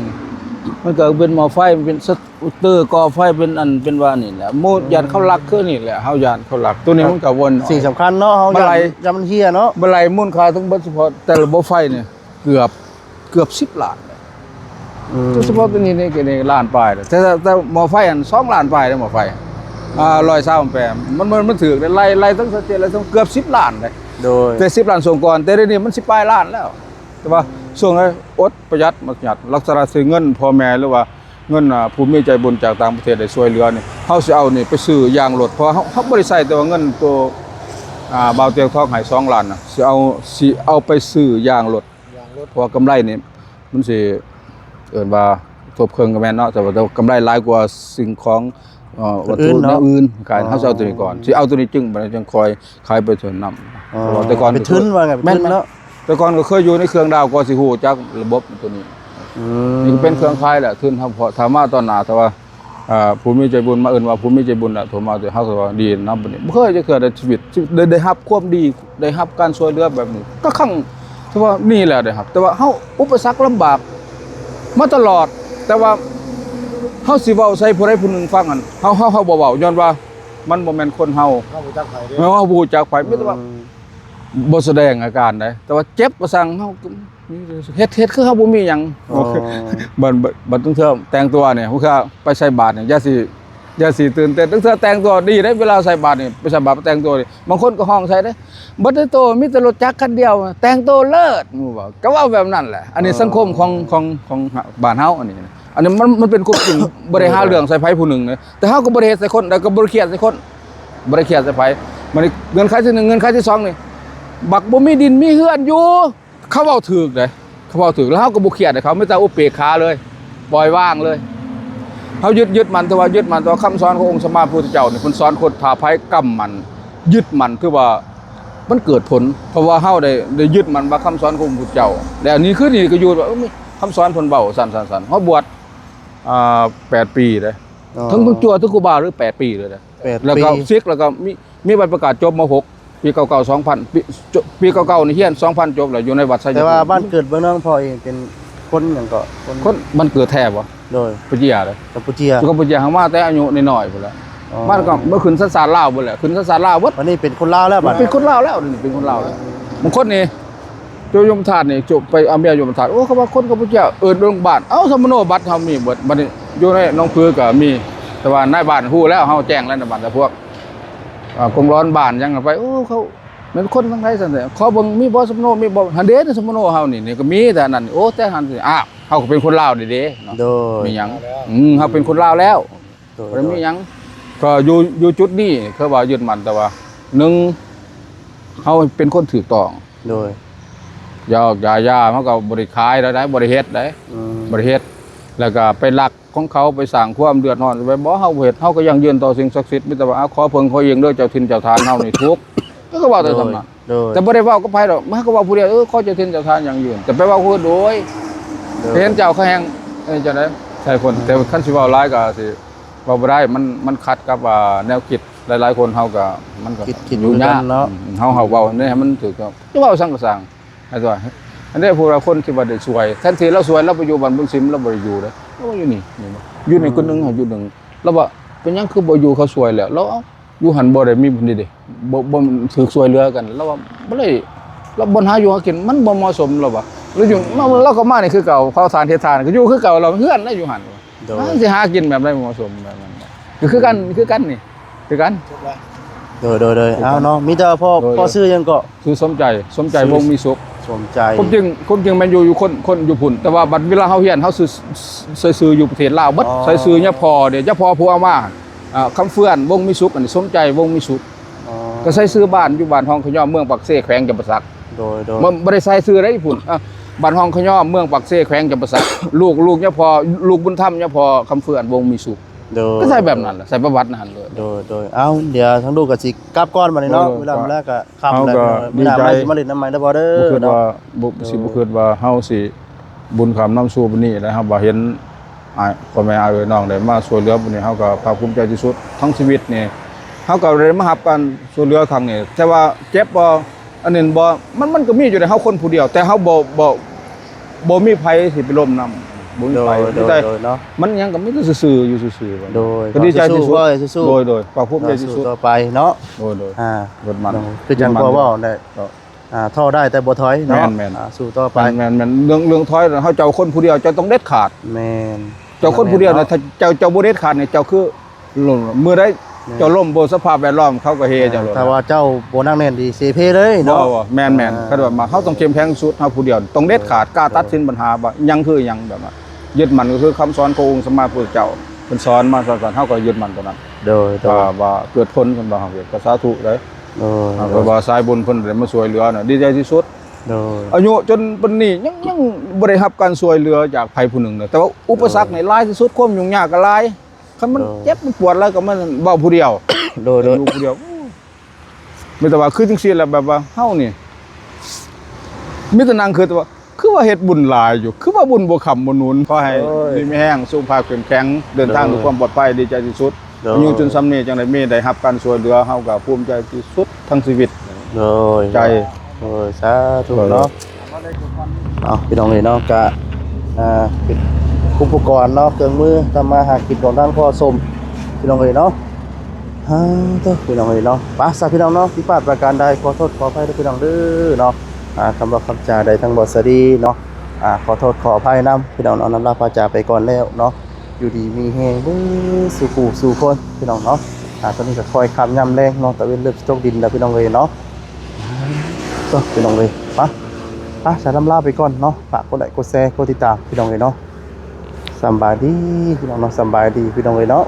ມັນກໍເປັນໝໍ້ໄຟ ມັນເປັນສະ ເຕີກໍ່ໄຟ ເປັນອັນ ເປັນວ່ານີ້ແຫຼະ ໝູ ຢ້ານເຂົາລັກ ຄືນີ້ແຫຼະ ເຮົາຢ້ານເຂົາລັກ ໂຕນີ້ມັນກໍວນ ສິ່ງສຳຄັນເນາະ ເຮົາຢ້ານ ມັນໄຫຼ ຢ້ານມັນເຮຍເນາະ ມັນໄຫຼມູນຄ່າທັງເບິດ ສະເພາະແຕ່ລະບໍ່ໄຟນີ້ ເກືອບ ເກືອບສິບລ້ານ ອືມ ສະເພາະໂຕນີ້ນີ້ກໍລ້ານປາຍແລ້ວ ແຕ່ ແຕ່ໝໍ້ໄຟຫັ້ນສອງລ້ານປາຍເດ້ ໝໍ້ໄຟ ອ່າ ຮ້ອຍຊາວແອມແປ ມັນ ມັນ ມັນຖືກເດ້ ໄລ່ ໄລ່ທັງສະເຈັດ ໄລ່ທັງເກືອບສິບລ້ານເດ້ ໂດຍ ແຕ່ສິບລ້ານຊ່ວງກ່ອນ ແຕ່ດຽວນີ້ມັນສິປາຍລ້ານແລ້ວ ແຕ່ວ່າຊ່ວງໃດອົດປະຢັດ ປະຢັດ ລັກສະນະຊື້ເງິນພໍ່ແມ່ ຫຼືວ່າເງິນ ອ່າ ຜູ້ມີໃຈບຸນຈາກຕ່າງປະເທດໄດ້ຊ່ວຍເຫຼືອນີ້ ເຮົາຊິເອົານີ້ໄປຊື້ຢາງລົດ ເພາະວ່າເຮົາ ເຮົາບໍ່ໄດ້ໃຊ້ແຕ່ວ່າເງິນໂຕ ອ່າ ບ່າວຕຽງທອງໃຫ້ສອງລ້ານນະ ຊິເອົາ ຊິເອົາໄປຊື້ຢາງລົດ ຢາງລົດ ເພາະວ່າກຳໄລນີ້ມັນຊິ ເອີ້ນວ່າທົບເຄິ່ງກໍແມ່ນເນາະ ແຕ່ວ່າ ແຕ່ວ່າກຳໄລຫຼາຍກວ່າສິ່ງຂອງ ເອີ ວັດຖຸແນວອື່ນ ການ ອໍ ເຮົາຊິເອົາໂຕນີ້ກ່ອນ ຊິເອົາໂຕນີ້ຈຶ່ງ ບັດນີ້ຈຶ່ງຄ່ອຍຂາຍໄປເທື່ອນຳ ອໍ ເພາະວ່າແຕ່ກ່ອນ ເປັນທຶນວ່າໄງ ເປັນທຶນເນາະ ແມ່ນ ແມ່ນ ແຕ່ກ່ອນກໍເຄີຍຢູ່ໃນເຄື່ອງດາວ ກໍຊິຮູ້ຈັກລະບົບໂຕນີ້ ອືມ ນີ້ກໍເປັນເຄື່ອງຂາຍແຫຼະ ທຶນເຮົາ ເພາະຖ້າມາຕອນໜ້າ ຖ້າວ່າ ອ່າ ຜູ້ມີໃຈບຸນ ມາເອີ້ນວ່າຜູ້ມີໃຈບຸນແຫຼະ ໂທມາ ແຕ່ເຮົາກໍວ່າດີນຳ ບັດນີ້ບໍ່ເຄີຍຈັກເທື່ອໃນຊີວິດ ໄດ້ ໄດ້ຮັບຄວາມດີ ໄດ້ຮັບການຊ່ວຍເຫຼືອແບບນີ້ ກະຄັ້ງ ຖືວ່າມີແລ້ວໄດ້ຮັບ ແຕ່ວ່າເຮົາອຸປະສັກລຳບາກມາຕະຫຼອດ ແຕ່ວ່າເຮົາຊິເວົ້າໃສ່ຜູ້ໃດຜູ້ໜຶ່ງຟັງຫັ້ນ ເຮົາ ເຮົາ ເຮົາບໍ່ເວົ້າ ຍ້ອນວ່າມັນບໍ່ແມ່ນຄົນເຮົາ ເຮົາບໍ່ຮູ້ຈັກໃຜເດ້ ເຮົາ ເຮົາບໍ່ຮູ້ຈັກໃຜ ມີແຕ່ວ່າ ອືມ ບໍ່ສະແດງອາການໃດ ແຕ່ວ່າເຈັບວ່າຊັ້ນ ເຮົາ ເຮັດ ເຮັດຄືເຮົາບໍ່ມີຫຍັງ ອໍ ບັດ ບັດ ບັດບາງເທື່ອແຕ່ງຕົວນີ້ ບາງເທື່ອໄປໃສ່ບາດນີ້ ຢ່າຊິ ຢ່າຊິຕື່ນເຕັ້ນ ບາງເທື່ອແຕ່ງຕົວດີເດ້ ເວລາໃສ່ບາດນີ້ ໄປໃສ່ບາດ ແຕ່ງຕົວນີ້ ບາງຄົນກໍຮ້ອງໃສ່ເດ້ ບັດໃນໂຕມີແຕ່ລົດຈັກຄັນດຽວ ແຕ່ງໂຕເລີດ ໝູ່ເວົ້າ ກໍເວົ້າແບບນັ້ນແຫຼະ ອັນນີ້ ອໍ ສັງຄົມຂອງ ຂອງ ຂອງບ້ານເຮົາ ອັນນີ້ ອັນນີ້ມັນ ມັນເປັນຄວາມຈິງ ບໍ່ໄດ້ຫາເລື່ອງໃສ່ໃຜຜູ້ໜຶ່ງເດ້ ແຕ່ເຮົາກໍບໍ່ໄດ້ເຮັດໃສ່ຄົນ ແລ້ວກໍບໍ່ໄດ້ຄຽດໃສ່ຄົນ ບໍ່ໄດ້ຄຽດໃສ່ໃຜ ບັດນີ້ເງື່ອນໄຂທີໜຶ່ງ ເງື່ອນໄຂທີສອງນີ້ ບັກບໍ່ມີດິນມີເຮືອນຢູ່ ເຂົາເວົ້າຖືກເດ້ ເຂົາເວົ້າຖືກ ແລ້ວເຮົາກໍບໍ່ຄຽດໃຫ້ເຂົາ ມີແຕ່ອຸເບກຂາເລີຍ ປ່ອຍວາງເລີຍ. ເຮົາຍຶດ ຍຶດໝັ້ນ ຖືວ່າຍຶດໝັ້ນຕໍ່ຄຳສອນຂອງອົງສຳມາພຸດທະເຈົ້ານີ້ ເພິ່ນສອນຄົນ ຖ້າໃຜກຳໝັ້ນ ຍຶດໝັ້ນ ຖືວ່າມັນເກີດຜົນ. ເພາະວ່າເຮົາໄດ້ ໄດ້ຍຶດໝັ້ນວ່າຄຳສອນຂອງພຸດທະເຈົ້າ ແລະ ອັນນີ້ຄືນີ້ກໍຢູ່ວ່າ ເອີ ມີຄຳສອນເພິ່ນເວົ້າ ຊັ້ນໆໆ. ເຮົາບວດ ອ່າ ແປດປີເດ້ ອໍ ເຖິງ ເຖິງຈົວ ເຖິງຄູບາ ຫຼື ແປດປີເລີຍເດ້. ແປດ ແລ້ວກໍ ປີ ສິກ ແລ້ວກໍມີ ມີໃບປະກາດຈົບ ມ.ຫົກ ປີເກົ້າເກົ້າ ສອງພັນ ປີ ຈົບ ປີເກົ້າເກົ້ານີ້ຮຽນ ສອງພັນ ຈົບແລ້ວ ຢູ່ໃນວັດໄຊຍະພູມ. ແຕ່ວ່າບ້ານເກີດເມືອງນອນຂອງພໍ່ເອງເປັນຄົນຫຍັງເກາະ? ຄົນ ຄົນ ບ້ານເກີດແທ້ບໍ່? ໂດຍ ກຳປູເຈຍເດ້. ກຳປູເຈຍ ຢູ່ກຳປູເຈຍ ຫາກມາແຕ່ອາຍຸນ້ອຍໆພຸ້ນແຫຼະ. ອໍ ມາກໍມາຂຶ້ນສັນຊາດລາວພຸ້ນແຫຼະ ຂຶ້ນສັນຊາດລາວເບິດ. ບັດນີ້ເປັນຄົນລາວແລ້ວ ບັດນີ້ເປັນຄົນລາວແລ້ວ ດຽວນີ້ເປັນຄົນລາວແລ້ວ. ບາງຄົນນີ້ ຢູ່ຍົມທາດນີ້ ຈຸໄປເອົາເມຍຍົມທາດ ໂອ້ ເຂົາວ່າຄົນກຳປູເຈຍ ເອີ້ນໂຮງບານ ເອົ້າ ສຳມະໂນບັດເຮົາມີເບິດ. ບັດນີ້ຢູ່ໃນໜອງຜືກໍມີ ແຕ່ວ່ານາຍບ້ານຮູ້ແລ້ວ ເຮົາແຈ້ງແລ້ວນາຍບ້ານ ແຕ່ພວກ ອ່າ ກົງຫຼອນບ້ານຫຍັງໄປ ໂອ້ ເຂົາແມ່ນຄົນທາງໃດຊັ້ນແທ້ ຂໍເບິ່ງມີບໍ່ສຳມະໂນ ມີບໍ່ ຫັ້ນເດ້ ໃນສຳມະໂນເຮົານີ້ ນີ້ກໍມີແຕ່ນັ້ນ. ໂອ້ ແຕ່ຫັ້ນຊິ ອ້າວ ເຮົາກໍເປັນຄົນລາວເດ້ເນາະ. ໂດຍ ມີຫຍັງ ອືມ ເຮົາເປັນຄົນລາວແລ້ວ. ໂດຍ ບໍ່ໄດ້ມີຫຍັງ ໂດຍ ກໍຢູ່ ຢູ່ຈຸດນີ້ຄືວ່າຍຶດໝັ້ນ ແຕ່ວ່າໜຶ່ງ ເຮົາເປັນຄົນຖືກຕ້ອງ. ໂດຍ ຢາອອກຢາຢາ ເຮົາກໍບໍ່ໄດ້ຂາຍແລ້ວໃດ ບໍ່ໄດ້ເຮັດໃດ ອືມ ບໍ່ໄດ້ເຮັດ ແລ້ວກໍໄປລັກຂອງເຂົາ ໄປສ້າງຄວາມເດືອດຮ້ອນໄວ້. ບໍ່ ເຮົາບໍ່ເຮັດ ເຮົາກໍຢັ້ງຢືນຕໍ່ສິ່ງສັກສິດ ມີແຕ່ວ່າ ອາ ຂໍເພິ່ງຂໍອີງເດີ ເຈົ້າຖິ່ນເຈົ້າຖານເຮົານີ້ທຸກ ເຮົາກໍເວົ້າແຕ່ສ່ຳນັ້ນ. ໂດຍ ແຕ່ບໍ່ໄດ້ເວົ້າກັບໃຜດອກ ເຮົາກໍເວົ້າຜູ້ດຽວ ເອີ ຂໍເຈົ້າຖິ່ນເຈົ້າຖານຢັ້ງຢືນ ແຕ່ໄປເວົ້າຜູ້ອື່ນ ໂອ້ຍ ໂດຍ ເຫັນເຈົ້າເຂົາແຮ່ງ ເອີ ຈັ່ງໃດໃສ່ຄົນ ອືມ ແຕ່ຄັນຊິເວົ້າຫຼາຍກໍຊິເວົ້າບໍ່ໄດ້ ມັນ ມັນຂັດກັບ ອ່າ ແນວຄິດ ຫຼາຍໆຄົນເຮົາກໍ ມັນກໍ ຄິດ ຄິດ ຢູ່ຍາກ ຄືກັນເນາະ. ອືມ ເຮົາ ເຮົາເວົ້າແນວໃຫ້ມັນຖືກຕ້ອງ ຈະເວົ້າສັງກໍຊ່າງ ໃຫ້ຕົວະ ອັນນີ້ພວກລາວຄົນທີ່ວ່າໄດ້ຊ່ວຍ ແທນທີ່ລາວຊ່ວຍ ລາວໄປຢູ່ບ້ານບຸນສິມ ລາວບໍ່ໄດ້ຢູ່ເດ້ ລາວຢູ່ນີ້ ນີ້ບໍ່ ຢູ່ນີ້ ອືມ ຄົນໜຶ່ງເຮົາຢູ່ໜຶ່ງ ລາວວ່າເປັນຫຍັງຄືບໍ່ຢູ່ ເຂົາຊ່ວຍແລ້ວ ລາວ ເອົ້າ ຢູ່ຫັ້ນບໍ່ໄດ້ມີ ນີ້ເດ້ ບໍ່ ບໍ່ຖືກຊ່ວຍເຫຼືອກັນ ລາວວ່າບໍ່ໄດ້ ລາວບ່ອນຫາຢູ່ຫາກິນມັນບໍ່ເໝາະສົມ ລາວວ່າ ລາວຢູ່ ອືມ ລາວ ລາວກໍມານີ້ຄືເກົ່າ ເຜົາຖ່ານເຮັດຖ່ານກໍຢູ່ຄືເກົ່າ ລາວເຮືອນລາວຢູ່ຫັ້ນ ໂດຍ ລາວຊິຫາກິນແບບໃດເໝາະສົມແບບນັ້ນ ກໍຄືກັນ ອືມ ຄືກັນນີ້ ຄືກັນ ໂດຍ ໂດຍ ໂດຍ ເອົາເນາະ ມີແຕ່ພໍ່ ໂດຍ ພໍ່ຊື່ຫຍັງເກາະ? ຊື່ສົມໃຈ ສົມໃຈ ວົງມີສຸກ ສົມໃຈ ຄວາມຈິງ ຄວາມຈິງແມ່ນຢູ່ ຢູ່ຄົນ ຄົນຢູ່ພຸ້ນ ແຕ່ວ່າບັດເວລາເຮົາຮຽນ ເຮົາຊື່ ໃສ່ຊື່ຢູ່ປະເທດລາວເບິດ ອໍ ໃສ່ຊື່ຍາພໍ່ເດ້ ຍາພໍ່ຜູ້ເອົາມາ ອ່າ ຄຳເຟືອນ ວົງມີສຸກ ອັນນີ້ສົມໃຈ ວົງມີສຸກ ອໍ ກໍໃສ່ຊື່ບ້ານ ຢູ່ບ້ານຮ່ອງຂະຍອມ ເມືອງປາກເຊ ແຂວງຈຳປາສັກ ໂດຍ ໂດຍ ບໍ່ ບໍ່ໄດ້ໃສ່ຊື່ໃດຢູ່ພຸ້ນ ອ່າ ບ້ານຮ່ອງຂະຍອມ ເມືອງປາກເຊ ແຂວງຈຳປາສັກ ລູກ ລູກຍາພໍ່ ລູກບຸນທຳຍາພໍ່ ຄຳເຟືອນ ວົງມີສຸກ ໂດຍ ກໍໃສ່ແບບນັ້ນແຫຼະ ໃສ່ປະຫວັດນັ້ນເລີຍ ໂດຍ ໂດຍ ເອົ້າ ດຽວທາງລູກກໍຊິກັບກ່ອນບັດນີ້ເນາະ ໂດຍ ເວລາມັນແລ້ວກໍ ຄ່ຳແລ້ວ ເຮົາກໍ ເອີ ມື້ໜ້າ ດີໃຈ ມາ ມາຫຼິ້ນນຳໃໝ່ໄດ້ບໍ່ເດີ ບໍ່ຄິດວ່າ ເນາະ ບໍ່ ໂດຍ ຊິບໍ່ຄິດວ່າເຮົາຊິບຸນຂ້າມນຳສູ່ປານນີ້ ແລະ ເຮົາບໍ່ເຫັນອ້າຍ ພໍ່ແມ່ອ້າຍເອື້ອຍນ້ອງໄດ້ມາຊ່ວຍເຫຼືອປານນີ້ ເຮົາກໍພາກພູມໃຈທີ່ສຸດ ທັງຊີວິດນີ້ ເຮົາກໍໄດ້ມາຮັບການຊ່ວຍເຫຼືອຄັ້ງນີ້ ແຕ່ວ່າເຈັບບໍ່ ອັນນັ້ນບໍ່ ມັນ ມັນກໍມີຢູ່ໃດ ເຮົາຄົນຜູ້ດຽວ ແຕ່ເຮົາບໍ່ ບໍ່ ບໍ່ມີໃຜຊິໄປລົມນຳ ບໍ່ມີໃຜ ໂດຍ ມີແຕ່ ໂດຍ ໂດຍ ເນາະ ມັນຫຍັງກໍມີແຕ່ຊື່ໆ ຢູ່ຊື່ໆ ໂດຍ ກໍດີໃຈທີ່ສຸດ ສູ້ໆ ໂດຍ ໂດຍ ພາກພູມໃຈທີ່ສຸດ ສູ້ຕໍ່ໄປເນາະ ໂດຍ ໂດຍ ອ່າ ຍຶດໝັ້ນ ເນາະ ຄືຈັ່ງພໍ່ເວົ້າແຫຼະ ເນາະ ອ່າ ທໍ້ໄດ້ແຕ່ບໍ່ຖອຍເນາະ ແມ່ນໆ ອ່າ ສູ້ຕໍ່ໄປ ແມ່ນໆ ເລື່ອງ ເລື່ອງຖອຍ ເຮົາເຈົ້າຄົນຜູ້ດຽວ ເຈົ້າຕ້ອງເດັດຂາດ ແມ່ນ ເຈົ້າຄົນຜູ້ດຽວນະ ແມ່ນເນາະ ຖ້າເຈົ້າ ເຈົ້າບໍ່ເດັດຂາດນີ້ ເຈົ້າຄື ມື້ໃດ ແມ່ນ ເຈົ້າລົ້ມ ບໍ່ ສະພາບແວດລ້ອມເຂົາກໍເຮເຈົ້າໂລດ ຖ້າວ່າເຈົ້າບໍ່ໜັກແໜ້ນ ຊິເສເພເລີຍເນາະ ບໍ່ ບໍ່ ແມ່ນໆ ອ່າ ຄັນວ່າມາ ເຮົາຕ້ອງເຂັ້ມແຂງທີ່ສຸດ ເຮົາຜູ້ດຽວຕ້ອງເດັດຂາດ ກ້າຕັດສິນບັນຫາວ່າຫຍັງຄືຫຍັງ ແບບວ່າຍຶດໝັ້ນກໍຄືຄຳສອນຂອງອົງສຳມາພຸດທະເຈົ້າ ເພິ່ນສອນມາຊັ້ນໆ ເຮົາກໍຍຶດໝັ້ນຕົວນັ້ນ ໂດຍ ໂດຍ ວ່າ ວ່າເກີດຜົນ ເພິ່ນວ່າເຮົາເຮັດກໍສາທຸເດ້ ໂດຍ ເອີ ເພາະວ່າສາຍບຸນເພິ່ນໄດ້ມາຊ່ວຍເຫຼືອນະ ດີໃຈທີ່ສຸດ ໂດຍ ອາຍຸຈົນປານນີ້ ຍັງ ຍັງບໍ່ໄດ້ຮັບການຊ່ວຍເຫຼືອຈາກໃຜຜູ້ໜຶ່ງເລີຍ ແຕ່ວ່າອຸປະສັກນີ້ຫຼາຍທີ່ສຸດ ຄວາມຫຍຸ້ງຍາກກໍຫຼາຍ ຄັນມັນ ໂດຍ ເຈັບມັນປວດແລ້ວກໍມາເວົ້າຜູ້ດຽວ ໂດຍ ໂດຍ ຢູ່ຜູ້ດຽວ ມີແຕ່ວ່າຄືຈັ່ງຊີ້ແຫຼະ ແບບວ່າເຮົານີ້ ມີແຕ່ນັ່ງຄິດວ່າ ຄືວ່າເຮັດບຸນຫຼາຍຢູ່ ຄືວ່າບຸນບໍ່ຄ້ຳບໍ່ໜູນ ຂໍໃຫ້ ໂອ້ຍ ດີມີແຮງ ສຸຂະພາບເຂັ້ມແຂງ ເດີນທາງ ໂດຍ ດ້ວຍຄວາມປອດໄພ ດີໃຈທີ່ສຸດ ໂດຍ ອາຍຸຈົນສ່ຳນີ້ຈັ່ງໄດ້ມີ ໄດ້ຮັບການຊ່ວຍເຫຼືອ ເຮົາກໍພູມໃຈທີ່ສຸດທັງຊີວິດ ໂດຍ ໃຈ ໂດຍ ສາທຸເນາະ ໂດຍ ເອົາ ພີ່ນ້ອງເອີຍເນາະ ກະ ອ່າ ເປັນອຸປະກອນເນາະ ເຄື່ອງມືທຳມາຫາກິນຂອງທາງພໍ່ສົມ ພີ່ນ້ອງເອີຍເນາະ ອ່າ ເດີ ພີ່ນ້ອງເອີຍເນາະ ໄປ ຊະ ພີ່ນ້ອງເນາະ ຜິດພາດປະການໃດ ຂໍໂທດຂໍອະໄພເດີ ພີ່ນ້ອງເດີເນາະ ອ່າ ຄຳເວົ້າຄຳຈາໃດທາງບໍ່ສະດີເນາະ ອ່າ ຂໍໂທດຂໍອະໄພນຳ ພີ່ນ້ອງເນາະ ນຳລາພາຈາໄປກ່ອນແລ້ວເນາະ ຢູ່ດີມີແຮງເບິດສູ່ຜູ້ສູ່ຄົນ ພີ່ນ້ອງເນາະ ອ່າ ຕອນນີ້ກໍຄ່ອຍຄ່ຳຍາມແລງເນາະ ຕາເວັນເລີ່ມຊິຕົກດິນແລ້ວ ພີ່ນ້ອງເອີຍເນາະ ເດີ ພີ່ນ້ອງເອີຍ ໄປ ໄປ ສາລຳລາໄປກ່ອນເນາະ ຝາກກົດໄລກົດແຊ ກົດຕິດຕາມ ພີ່ນ້ອງເອີຍເນາະ ສຳບາຍດີ ພີ່ນ້ອງເນາະ ສຳບາຍດີ ພີ່ນ້ອງເອີຍເນາະ.